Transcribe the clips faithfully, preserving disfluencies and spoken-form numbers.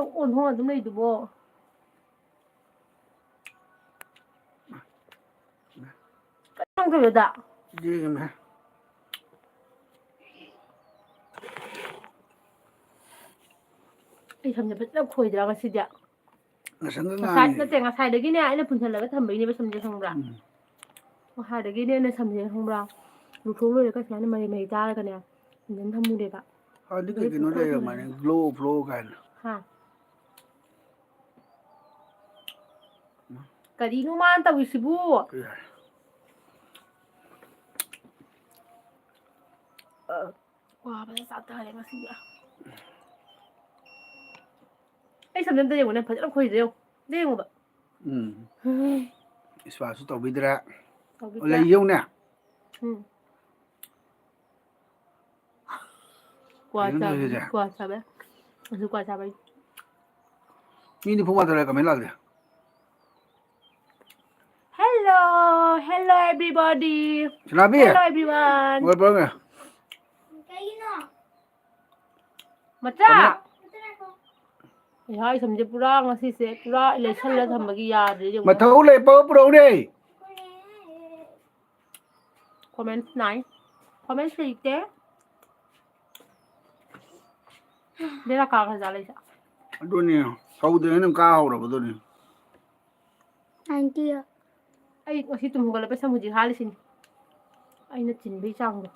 ꯑꯣꯟꯊꯣꯛꯅ ꯑꯗꯨꯝ ꯂꯩꯗꯨꯕꯣ? ꯀꯩꯅꯣ ꯅꯪ ꯇꯧꯔꯤꯗꯣ? ꯌꯦꯡꯉꯤꯅꯦ꯫ ꯑꯩ ꯁꯝꯁꯦ ꯐꯖꯅ ꯈꯣꯏꯗ꯭ꯔꯥ ꯉꯁꯤꯗꯤ? ꯉꯁꯪꯒ ꯉꯁꯥꯏ, ꯉꯥꯡꯉꯤ꯫ ꯅꯠꯇꯦ, ꯉꯁꯥꯏꯗꯒꯤꯅꯦ ꯑꯩꯅ ꯄꯨꯟꯁꯤꯜꯂꯒ ꯊꯝꯕꯩꯅꯦꯕ ꯁꯝꯁꯦ, ꯈꯪꯕ꯭ꯔꯥ? ꯎꯝ꯫ ꯉꯁꯥꯏꯗꯒꯤꯅꯦ ꯑꯩꯅ ꯁꯝꯁꯦ, ꯈꯪꯕ꯭ꯔꯥ? ꯂꯨꯊꯣꯛ ꯂꯣꯏꯔꯒ ꯁꯨꯃꯥꯏꯅ ꯃꯔꯩ ꯃꯔꯩ ꯆꯥꯔꯒꯅꯦ, ꯄꯨꯟꯁꯤꯟ ꯊꯝꯃꯨꯔꯦꯕ꯫ ꯍꯧꯖꯤꯛꯇꯤ ꯑꯗꯩ ꯀꯩꯅꯣ ꯄꯨꯊꯣꯛꯑ ꯂꯩꯔꯝꯃꯅꯤ, ꯊꯝꯃꯦ꯫ Glow Flow ꯀꯥꯏꯅ꯫ ꯍꯥ? ꯀꯔꯤꯅꯣ ꯃꯥꯅ ꯇꯧꯔꯤꯁꯤꯕꯨ? ꯀꯩ ꯍꯥꯏ? ꯑ, ꯋꯥꯕꯅ ꯆꯥꯊꯔꯦ ꯉꯁꯤꯗꯤ꯫ ꯑꯩ ꯁꯝꯗ ꯑꯝꯇ ꯌꯦꯡꯉꯨꯅꯦ, ꯐꯖꯅ ꯈꯣꯏꯗ꯭ꯔꯦ ꯌꯦꯡꯉꯨ꯫ ꯑꯝꯇ ꯌꯦꯡꯉꯨꯕ꯫ ꯎꯝ꯫ ꯎꯝ꯫ ꯏꯁꯄꯥꯁꯨ ꯇꯧꯕꯤꯗ꯭ꯔꯦ꯫ ꯇꯧꯕꯤꯗ꯭ꯔꯦ꯫ ꯂꯩ ꯌꯦꯡꯉꯨꯅꯦ꯫ ꯎꯝ꯫ ꯀ꯭ꯋꯥ ꯀꯩꯅꯣ ꯆꯥꯕꯅꯤ, ꯇꯧꯔꯤꯁꯦ? ꯀ꯭ꯋꯥ ꯆꯥꯕ꯫ ꯑꯗꯨ ꯀ꯭ꯋꯥ ꯆꯥꯕꯩ꯫ ꯃꯤ ꯅꯤꯐꯨ ꯃꯉꯥ ꯇꯔꯦꯠ comment ꯂꯥꯛꯇꯦ꯫ Hello, hello everybody. ꯁꯅꯥꯕꯤ! Hello everyone. ꯃꯣꯏ ꯄꯨꯔꯝꯃꯦ꯫ ꯀꯩꯒꯤꯅꯣ? ꯃꯆꯥ! ꯀꯩꯅꯣ? ꯑꯩ ꯍꯥꯏ ꯁꯝꯁꯦ ꯄꯨꯔꯥ ꯉꯁꯤꯁꯦ ꯄꯨꯔꯥ ꯂꯩꯁꯜꯂ ꯊꯝꯕꯒꯤ ꯌꯥꯗ꯭ꯔꯦ ꯌꯦꯡꯉꯨ꯫ ꯃꯊꯧ ꯂꯩ ꯄꯥꯎ ꯄꯨꯔꯛꯎꯅꯦ꯫ Comments ꯅꯥꯏ꯫ Comments ꯂꯩꯇꯦ꯫ ꯕꯦꯔꯥ ꯀꯥꯈ꯭ꯔꯖꯥꯠꯂ ꯑꯩꯁꯦ? ꯑꯗꯨꯅꯦ, ꯍꯧꯗ꯭ꯔꯤꯉꯩ ꯑꯗꯨꯝ ꯀꯥ ꯍꯧꯔꯕ ꯑꯗꯨꯅꯦ꯫ Aunty꯫ ꯑꯩ ꯉꯁꯤ ꯇꯨꯝ ꯍꯧꯒꯠꯂꯛꯄ ꯁꯝ ꯍꯧꯖꯤꯛ ꯍꯥꯜꯂꯤꯁꯤꯅꯤ꯫ ꯑꯩꯅ ꯆꯤꯟꯕꯒꯤ ꯆꯥꯡꯗꯣ꯫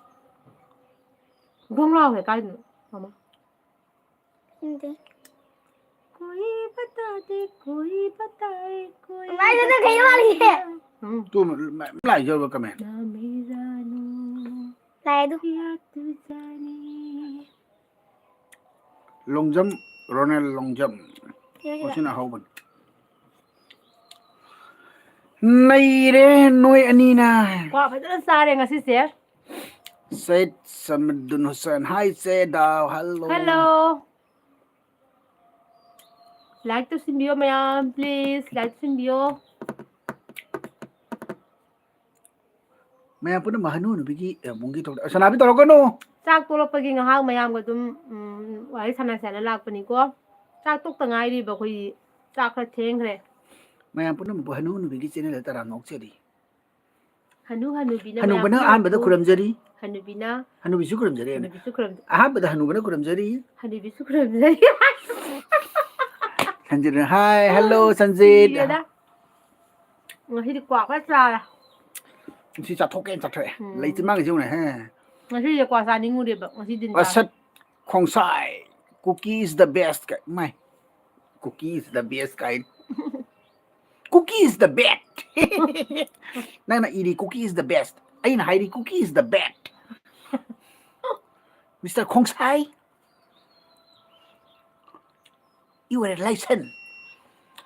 ꯒ꯭ꯔꯣꯡ ꯂꯥꯎꯋꯦ ꯀꯥꯏꯗꯅꯣ, ꯃꯃꯥ? ꯈꯪꯗꯦ꯫ कोई बता दे, कोई बताए, कोई ꯃꯥꯏꯗꯨꯅ ꯀꯩ ꯃꯥꯜꯂꯤꯒꯦ? ꯎꯝ꯫ ꯇꯨ ꯃ-, ꯃ-, ꯂꯥꯏꯖꯧꯕ comment꯫ ना मेरा नू ꯂꯥꯏ ꯑꯗꯨ꯫ या तू जाने꯫ ꯂꯣꯡꯖꯝ, ꯔꯣꯅꯦꯜ ꯂꯣꯡꯖꯝ꯫ ꯁꯤꯗ, ꯁꯤꯗ꯫ ꯃꯁꯤꯅ ꯑꯍꯧꯕꯅꯤ꯫ ꯅꯩꯔꯦ ꯅꯣꯏ ꯑꯅꯤꯅ꯫ ꯀ꯭ꯋꯥ ꯐꯖꯅ ꯆꯥꯔꯦ ꯉꯁꯤꯁꯦ꯫ ꯁꯩꯠ ꯁꯃꯗꯨꯟ Hussain. Hi, ꯁꯦꯗꯥꯎ꯫ Hello꯫ Hello꯫ Like ꯇꯧꯁꯤꯟꯕꯤꯌꯣ ꯃꯌꯥꯝ, please, like ꯇꯧꯁꯤꯟꯕꯤꯌꯣ꯫ ꯃꯌꯥꯝ ꯄꯨꯝꯅꯃꯛ ꯍꯅꯨ ꯍꯅꯨꯕꯤꯒꯤ, ꯑꯦ, ꯃꯨꯡꯒꯤ ꯊꯣꯛ-, ꯁꯅꯥꯕꯤ ꯇꯧꯔꯛꯀꯅꯨ꯫ ꯆꯥꯛ ꯇꯣꯛꯂꯛꯄꯒꯤ ꯉꯥꯏꯍꯥꯛ ꯃꯌꯥꯝꯒ ꯑꯗꯨꯝ, ꯎꯝ, ꯋꯥꯔꯤ ꯁꯥꯟꯅꯁꯦꯅ ꯂꯥꯛꯄꯅꯤꯀꯣ꯫ ꯆꯥꯛ ꯇꯣꯛꯇ ꯉꯥꯏꯔꯤꯕ ꯑꯩꯈꯣꯏꯗꯤ꯫ ꯆꯥꯛ ꯈꯔ ꯊꯦꯡꯈ꯭ꯔꯦ꯫ ꯃꯌꯥꯝ ꯄꯨꯝꯅꯃꯛꯄꯨ ꯍꯅꯨ ꯍꯅꯨꯕꯤꯒꯤ ꯆꯦꯅꯦꯜꯗ ꯇꯔꯥꯝꯅ ꯑꯣꯛꯆꯔꯤ꯫ ꯍꯅꯨ ꯍꯅꯨꯕꯤꯅ ꯃꯌꯥꯝ ꯍꯅꯨꯕꯅ ꯄꯨꯝꯅꯃꯛꯄꯨ ꯑꯍꯥꯟꯕꯗ ꯈꯨꯔꯨꯝꯖꯔꯤ꯫ ꯍꯅꯨꯕꯤꯅ ꯍꯅꯨꯕꯤꯁꯨ ꯈꯨꯔꯨꯝꯖꯔꯤ꯫ ꯍꯅꯨꯕꯤꯁꯨ ꯈꯨꯔꯨꯝꯖꯔꯤ꯫ ꯑꯍꯥꯟꯕꯗ ꯍꯅꯨꯕꯅ ꯈꯨꯔꯨꯝꯖꯔꯤ꯫ ꯍꯅꯨꯕꯤꯁꯨ ꯈꯨꯔꯨꯝꯖꯔꯤ꯫ ꯁꯟꯖꯤꯠ, ꯍꯥꯏ, ꯍꯦꯜꯂꯣ, ꯁꯟꯖꯤꯠ꯫ ꯁꯤꯔꯦꯗ꯫ ꯉꯁꯤꯗꯤ ꯀ꯭ꯋꯥ ꯈꯔ ꯆꯥꯔꯦ꯫ ꯉꯁꯤ ꯆꯥꯊꯣꯛꯀꯦꯅ ꯆꯥꯊꯣꯛꯑꯦ꯫ ꯎꯝ꯫ ꯂꯩ ꯆꯤꯟꯕꯥꯡꯒꯤꯁꯦ ꯌꯦꯡꯉꯨꯅꯦ, ꯍꯦ꯫ ꯉꯁꯤꯗꯤ ꯀ꯭ꯋꯥ ꯆꯥꯅꯤꯡꯉꯨꯔꯦꯕ, ꯉꯁꯤ ꯗꯤꯟ ꯇꯥꯔꯦ꯫ ꯑꯁꯠ ꯈꯣꯡꯁꯥꯏ, cookie is the best ꯀꯥꯏ꯫ ꯃꯥꯏ, cookie is the best ꯀꯥꯏ꯫ Cookie is the best꯫ ꯅꯪꯅ ꯏꯔꯤ, cookie is the best꯫ ꯑꯩꯅ ꯍꯥꯏꯔꯤ, cookie is the best꯫ Mister Khongsai, you are a license꯫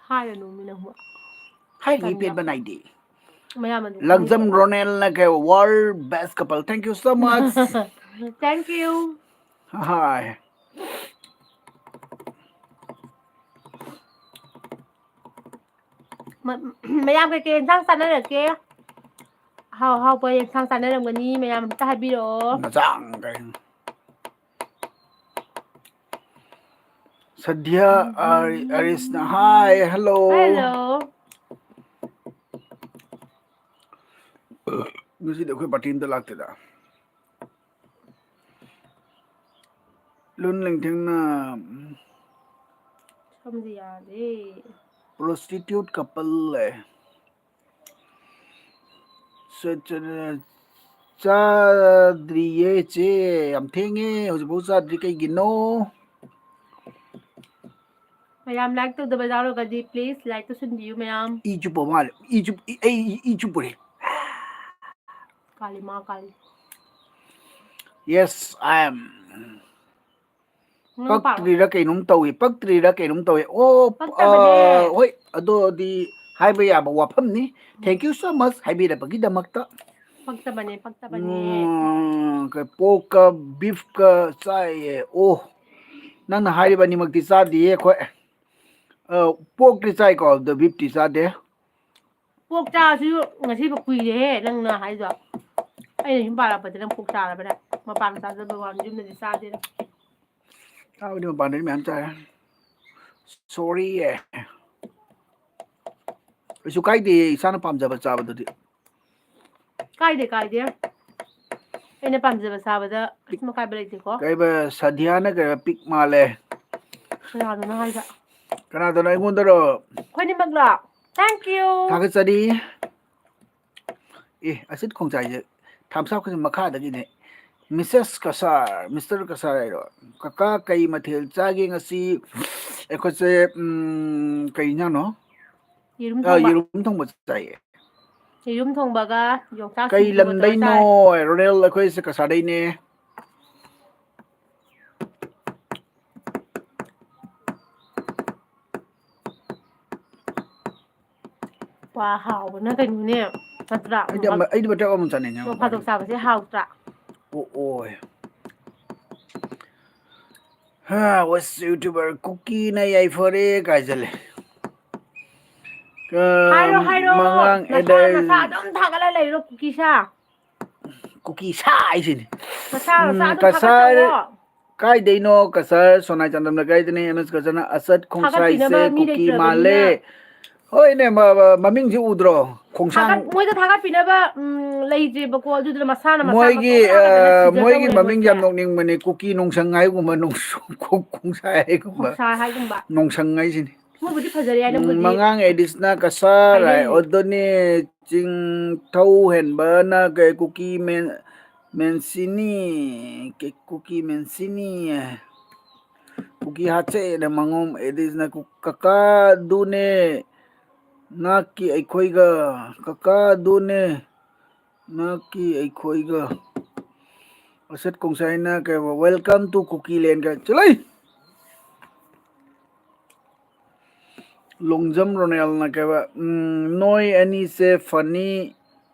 ꯍꯥꯏꯔꯅꯨ ꯃꯤ ꯅꯪꯕꯨ꯫ ꯍꯥꯏꯔꯤꯉꯩ ꯇꯟꯕ꯫ ꯄꯦꯟꯕ ꯅꯥꯏꯗꯦ꯫ ꯃꯌꯥꯝ ꯑꯗꯨ ꯂꯪꯖꯝ ꯈꯪꯉꯤꯗꯣ꯫ ꯔꯣꯅꯦꯜꯅ ꯀꯩ, world best couple, thank you so much꯫ Thank you꯫ ꯍꯥꯏ꯫ ꯃ-, ꯃꯌꯥꯝ ꯀꯩꯀꯩ ꯌꯦꯟꯁꯥꯡ ꯆꯥꯅꯔꯛꯀꯦ? ꯑꯍꯥꯎ ꯑꯍꯥꯎꯕ ꯌꯦꯟꯁꯥꯡ ꯆꯥꯅꯔꯝꯒꯅꯤ, ꯃꯌꯥꯝ ꯑꯝꯇ ꯍꯥꯏꯕꯤꯔꯛꯑꯣ꯫ ꯃꯆꯥꯡ ꯀꯩ꯫ ꯁꯗ꯭ꯌ ꯑꯔꯤ-, ꯑꯔꯤꯁꯅ, ꯍꯥꯏ, ꯍꯜꯂꯣ꯫ ꯍꯜꯂꯣ꯫ ꯉꯁꯤꯗꯤ ꯑꯩꯈꯣꯏ ꯄꯥꯔꯇꯤ ꯑꯝꯇ ꯂꯥꯛꯇꯦꯗ꯫ ꯂꯨꯟ ꯂꯦꯡꯊꯦꯡꯅ, ꯎꯝ꯫ ꯁꯝꯁꯦ ꯌꯥꯗ꯭ꯔꯦ꯫ Prostitute couple ꯂꯩ꯫ ꯆ-, ꯆ-, ꯆꯥꯗ꯭ꯔꯤꯌꯦ ꯆꯦ, ꯌꯥꯝ ꯊꯦꯡꯉꯦ, ꯍꯧꯖꯤꯛꯐꯥꯎ ꯆꯥꯗ꯭ꯔꯤ, ꯀꯩꯒꯤꯅꯣ? ꯃꯌꯥꯝ like ꯇꯧꯗꯕ ꯌꯥꯎꯔꯒꯗꯤ please like ꯇꯧꯁꯟꯕꯤꯌꯨ ꯃꯌꯥꯝ꯫ ꯏ ꯆꯨꯞꯄ ꯃꯥꯜꯂꯦ, ꯏ ꯆꯨꯞ-, ꯏ-, ꯑꯩ ꯏ ꯆꯨꯞꯄꯨꯔꯦ꯫ ꯀꯥꯂꯤ ꯃꯥ ꯀꯥꯂꯤ꯫ Yes, I am꯫ ꯅꯪ ꯄꯥꯔꯣ꯫ ꯄꯛꯇ꯭ꯔꯤꯔ ꯀꯩꯅꯣꯝ ꯇꯧꯏ, ꯄꯛꯇ꯭ꯔꯤꯔ ꯀꯩꯅꯣꯝ ꯇꯧꯏ꯫ ꯑꯣ, ꯄꯛꯇꯕꯅꯦ꯫ ꯑ, ꯍꯣꯏ, ꯑꯗꯨꯗꯤ ꯍꯥꯏꯕ ꯌꯥꯕ ꯋꯥꯐꯝꯅꯤ꯫ Thank you so much ꯍꯥꯏꯕꯤꯔꯛꯄꯒꯤꯗꯃꯛꯇ꯫ ꯄꯛꯇꯕꯅꯦ, ꯄꯛꯇꯕꯅꯦ꯫ ꯎꯝ, ꯀ-, porkꯀ beefꯀ ꯆꯥꯏꯌꯦ꯫ ꯑꯣ, ꯅꯪꯅ ꯍꯥꯏꯔꯤꯕ ꯑꯅꯤꯃꯛꯇꯤ ꯆꯥꯗꯤꯌꯦ ꯑꯩꯈꯣꯏ꯫ ꯑ, porkꯇꯤ ꯆꯥꯏꯀꯣ, ꯑꯗꯣ beefꯇꯤ ꯆꯥꯗꯦ꯫ Pork ꯆꯥꯁꯨ ꯉꯁꯤꯕꯨ ꯀꯨꯏꯔꯦꯍꯦ, ꯅꯪꯅ ꯍꯥꯏꯗꯣ꯫ ꯑꯩꯅ ꯌꯨꯝ ꯄꯥꯜꯂꯛꯄꯗ ꯅꯪ pork ꯆꯥꯔꯕꯅꯦ꯫ ꯃꯄꯥꯟ ꯆꯥꯖꯕ ꯋꯥꯅꯤ, ꯌꯨꯝꯗꯗꯤ ꯆꯥꯗꯦꯗ꯫ ꯆꯥꯕꯗꯤ ꯃꯄꯥꯟꯗꯗꯤ ꯃꯌꯥꯝ ꯆꯥꯔꯦ꯫ Sorry ꯑꯦ꯫ ꯀꯩꯁꯨ ꯀꯥꯏꯗꯦ, ꯏꯁꯥꯅ ꯄꯥꯝꯖꯕ ꯆꯥꯕꯗꯨꯗꯤ꯫ ꯀꯥꯏꯗꯦ, ꯀꯥꯏꯗꯦ꯫ ꯑꯩꯅ ꯄꯥꯝꯖꯕ ꯆꯥꯕꯗ ꯀꯩꯁꯨꯝ ꯑꯀꯥꯏꯕ ꯂꯩꯇꯦꯀꯣ꯫ ꯀꯩꯕ, ꯁꯥꯗꯤꯌꯥꯅ ꯀꯩꯕ ꯄꯤꯛ ꯃꯥꯜꯂꯦ꯫ ꯀꯅꯥꯗꯅꯣ ꯍꯥꯏꯁꯦ? ꯀꯅꯥꯗꯅꯣ, ꯑꯩꯉꯣꯟꯗꯔꯣ? ꯑꯩꯈꯣꯏꯅꯤꯃꯛꯂꯣ? Thank you꯫ ꯊꯥꯒꯠꯆꯔꯤ꯫ ꯑꯦ, ꯑꯁꯤꯠ ꯈꯣꯡꯆꯥꯏꯁꯦ ꯊꯥꯝꯁꯥꯞꯀꯁꯦ ꯃꯈꯥꯗꯒꯤꯅꯦ꯫ Missus ꯀꯁꯥꯔ, Mister ꯀꯁꯥꯔ ꯍꯥꯏꯔꯣ? ꯀꯀꯥ, ꯀꯩ ꯃꯊꯦꯜ ꯆꯥꯒꯦ ꯉꯁꯤ? ꯑꯩꯈꯣꯏꯁꯦ, ꯎꯝ, ꯀꯩ ꯏꯟꯖꯥꯡꯅꯣ? ꯌꯦꯔꯨꯝ ꯑ, ꯊꯣꯡꯕ꯫ ꯌꯦꯔꯨꯝ ꯊꯣꯡꯕ ꯆꯥꯏꯌꯦ꯫ ꯌꯦꯔꯨꯝ ꯊꯣꯡꯕꯒ ꯌꯣꯡꯆꯥꯛ ꯀꯩ ꯁꯤꯡꯖꯨꯒ ꯇꯧꯔ ꯂꯝꯗꯩꯅꯣ? ꯆꯥꯏ꯫ ꯔꯣꯅꯦꯜ, ꯑꯩꯈꯣꯏꯁꯦ ꯀꯁꯥꯔꯗꯩꯅꯦ꯫ ꯋꯥ, ꯍꯥꯎꯕꯅ ꯀꯩꯅꯣꯅꯦ, ꯅꯠꯇ꯭ꯔꯥ? ꯑꯩꯗꯤ ꯑꯃ-, ꯑꯩꯗꯤ ꯃꯇꯦꯛ ꯑꯃ ꯆꯥꯅꯤꯡꯉꯦ, ꯅꯣꯡ ꯐꯥꯗꯣꯛ ꯃꯄꯥꯟꯒꯤ꯫ ꯆꯥꯕꯁꯦ ꯍꯥꯎꯇ꯭ꯔꯥ? ꯑꯣ, ꯑꯣꯏ꯫ ꯍꯥ, ꯋꯥꯁ YouTuber ꯀꯨꯀꯤꯅ ꯌꯥꯏꯐꯔꯦ ꯀꯥꯏꯁꯜꯂꯦ꯫ ꯍꯥꯏꯔꯣ, ꯍꯥꯏꯔꯣ꯫ ꯃꯉꯥꯡ ꯅꯁꯥ, ꯑꯦꯗꯜ꯫ ꯅꯁꯥ ꯑꯗꯨꯝ ꯊꯥꯒꯠꯂ ꯂꯩꯔꯣ, ꯀꯨꯀꯤ ꯁꯥ꯫ ꯀꯨꯀꯤ ꯁꯥ ꯍꯥꯏꯁꯤꯅꯤ꯫ ꯅꯁꯥ, ꯅꯁꯥ ꯎꯝ, ꯑꯗꯨꯝ ꯀꯁꯥꯔ ꯊꯥꯒꯠꯆꯧꯋꯣ꯫ ꯀꯥꯏꯗꯩꯅꯣ? ꯀꯁꯥꯔ ꯁꯣꯅꯥꯏ ꯆꯥꯟꯗꯝꯅ ꯀꯥꯏꯗꯅꯦ? ꯑꯦꯝ ꯑꯦꯁ ꯀꯁꯥꯔꯅ ꯑꯁꯠ ꯈꯣꯡꯁꯥꯏꯁꯦ ꯊꯥꯒꯠꯄꯤꯅꯕ ꯃꯤ ꯀꯨꯀꯤ ꯂꯩꯇ꯭ꯔꯕꯅꯤꯅ꯫ ꯃꯥꯜꯂꯦ꯫ ꯍꯣꯏꯅꯦ, ꯃ-, ꯃ-, ꯃꯃꯤꯡꯁꯤ ꯎꯗ꯭ꯔꯣ? ꯈꯣꯡꯁꯥꯡ-, ꯊꯥꯒꯠ-, ꯃꯣꯏꯗ ꯊꯥꯒꯠꯄꯤꯅꯕ, ꯎꯝ, ꯂꯩꯇ꯭ꯔꯦꯕꯀꯣ꯫ ꯑꯗꯨꯗꯨꯅ ꯃꯁꯥꯅ ꯃꯁꯥ ꯃꯣꯏꯒꯤ, ꯃꯇꯣꯝ ꯇꯥꯅ ꯑ, ꯀꯩꯅꯣ ꯁꯦꯝꯖꯕ ꯃꯣꯏꯒꯤ ꯑꯣꯏꯅ ꯃꯃꯤꯡꯁꯦ ꯌꯥꯝ ꯃꯣꯏꯁꯦ꯫ ꯅꯣꯛꯅꯤꯡꯕꯅꯦ, ꯀꯨꯀꯤ ꯅꯣꯡꯁꯪ ꯍꯥꯏꯒꯨꯝꯕ, ꯅꯣꯡꯁꯨ-, ꯈꯣꯡ-, ꯈꯣꯡꯁꯥꯏ ꯍꯥꯏꯒꯨꯝꯕ, ꯈꯣꯡꯁꯥꯏ ꯍꯥꯏꯒꯨꯝꯕ꯫ ꯅꯣꯡꯁꯪ ꯍꯥꯏꯁꯤꯅꯤ꯫ ꯃꯣꯏꯕꯨꯗꯤ ꯐꯖꯔꯦ ꯍꯥꯏꯅ ꯎꯝ, ꯃꯣꯏꯗꯤ ꯃꯉꯥꯡ ꯑꯦꯗꯤꯁꯅ ꯀꯁꯥꯔ ꯍꯥꯏ, ꯍꯥꯏꯅꯩꯌꯦ꯫ ꯑꯗꯨꯅꯤ ꯆꯤꯡꯊꯧ ꯍꯦꯟꯕꯅ ꯀꯩ ꯀꯨꯀꯤ ꯃꯦꯟ-, ꯃꯦꯟꯁꯤꯅꯤ, ꯀꯦ-, ꯀꯨꯀꯤ ꯃꯦꯟꯁꯤꯅꯤ꯫ ꯀꯨꯀꯤ ꯍꯥꯠꯁꯦꯅ ꯃꯉꯣꯝ ꯑꯦꯗꯤꯁꯅ ꯀꯨ-, ꯀꯀꯥꯗꯨꯅꯦ ꯅꯥꯛꯀꯤ ꯑꯩꯈꯣꯏꯒ, ꯀꯀꯥꯗꯨꯅꯦ ꯅꯥꯛꯀꯤ ꯑꯩꯈꯣꯏꯒ꯫ ꯑꯁꯠ ꯀꯣꯡꯁꯥꯏꯅ ꯀꯩ, "Welcome to ꯀꯨꯀꯤꯂꯦꯟ" ꯀꯥꯏ꯫ ꯆꯠꯂꯣꯏ! ꯂꯣꯡꯖꯝ ꯔꯣꯅꯦꯜꯅ ꯀꯩꯕ, ꯎꯝ, "ꯅꯣꯏ ꯑꯅꯤꯁꯦ funny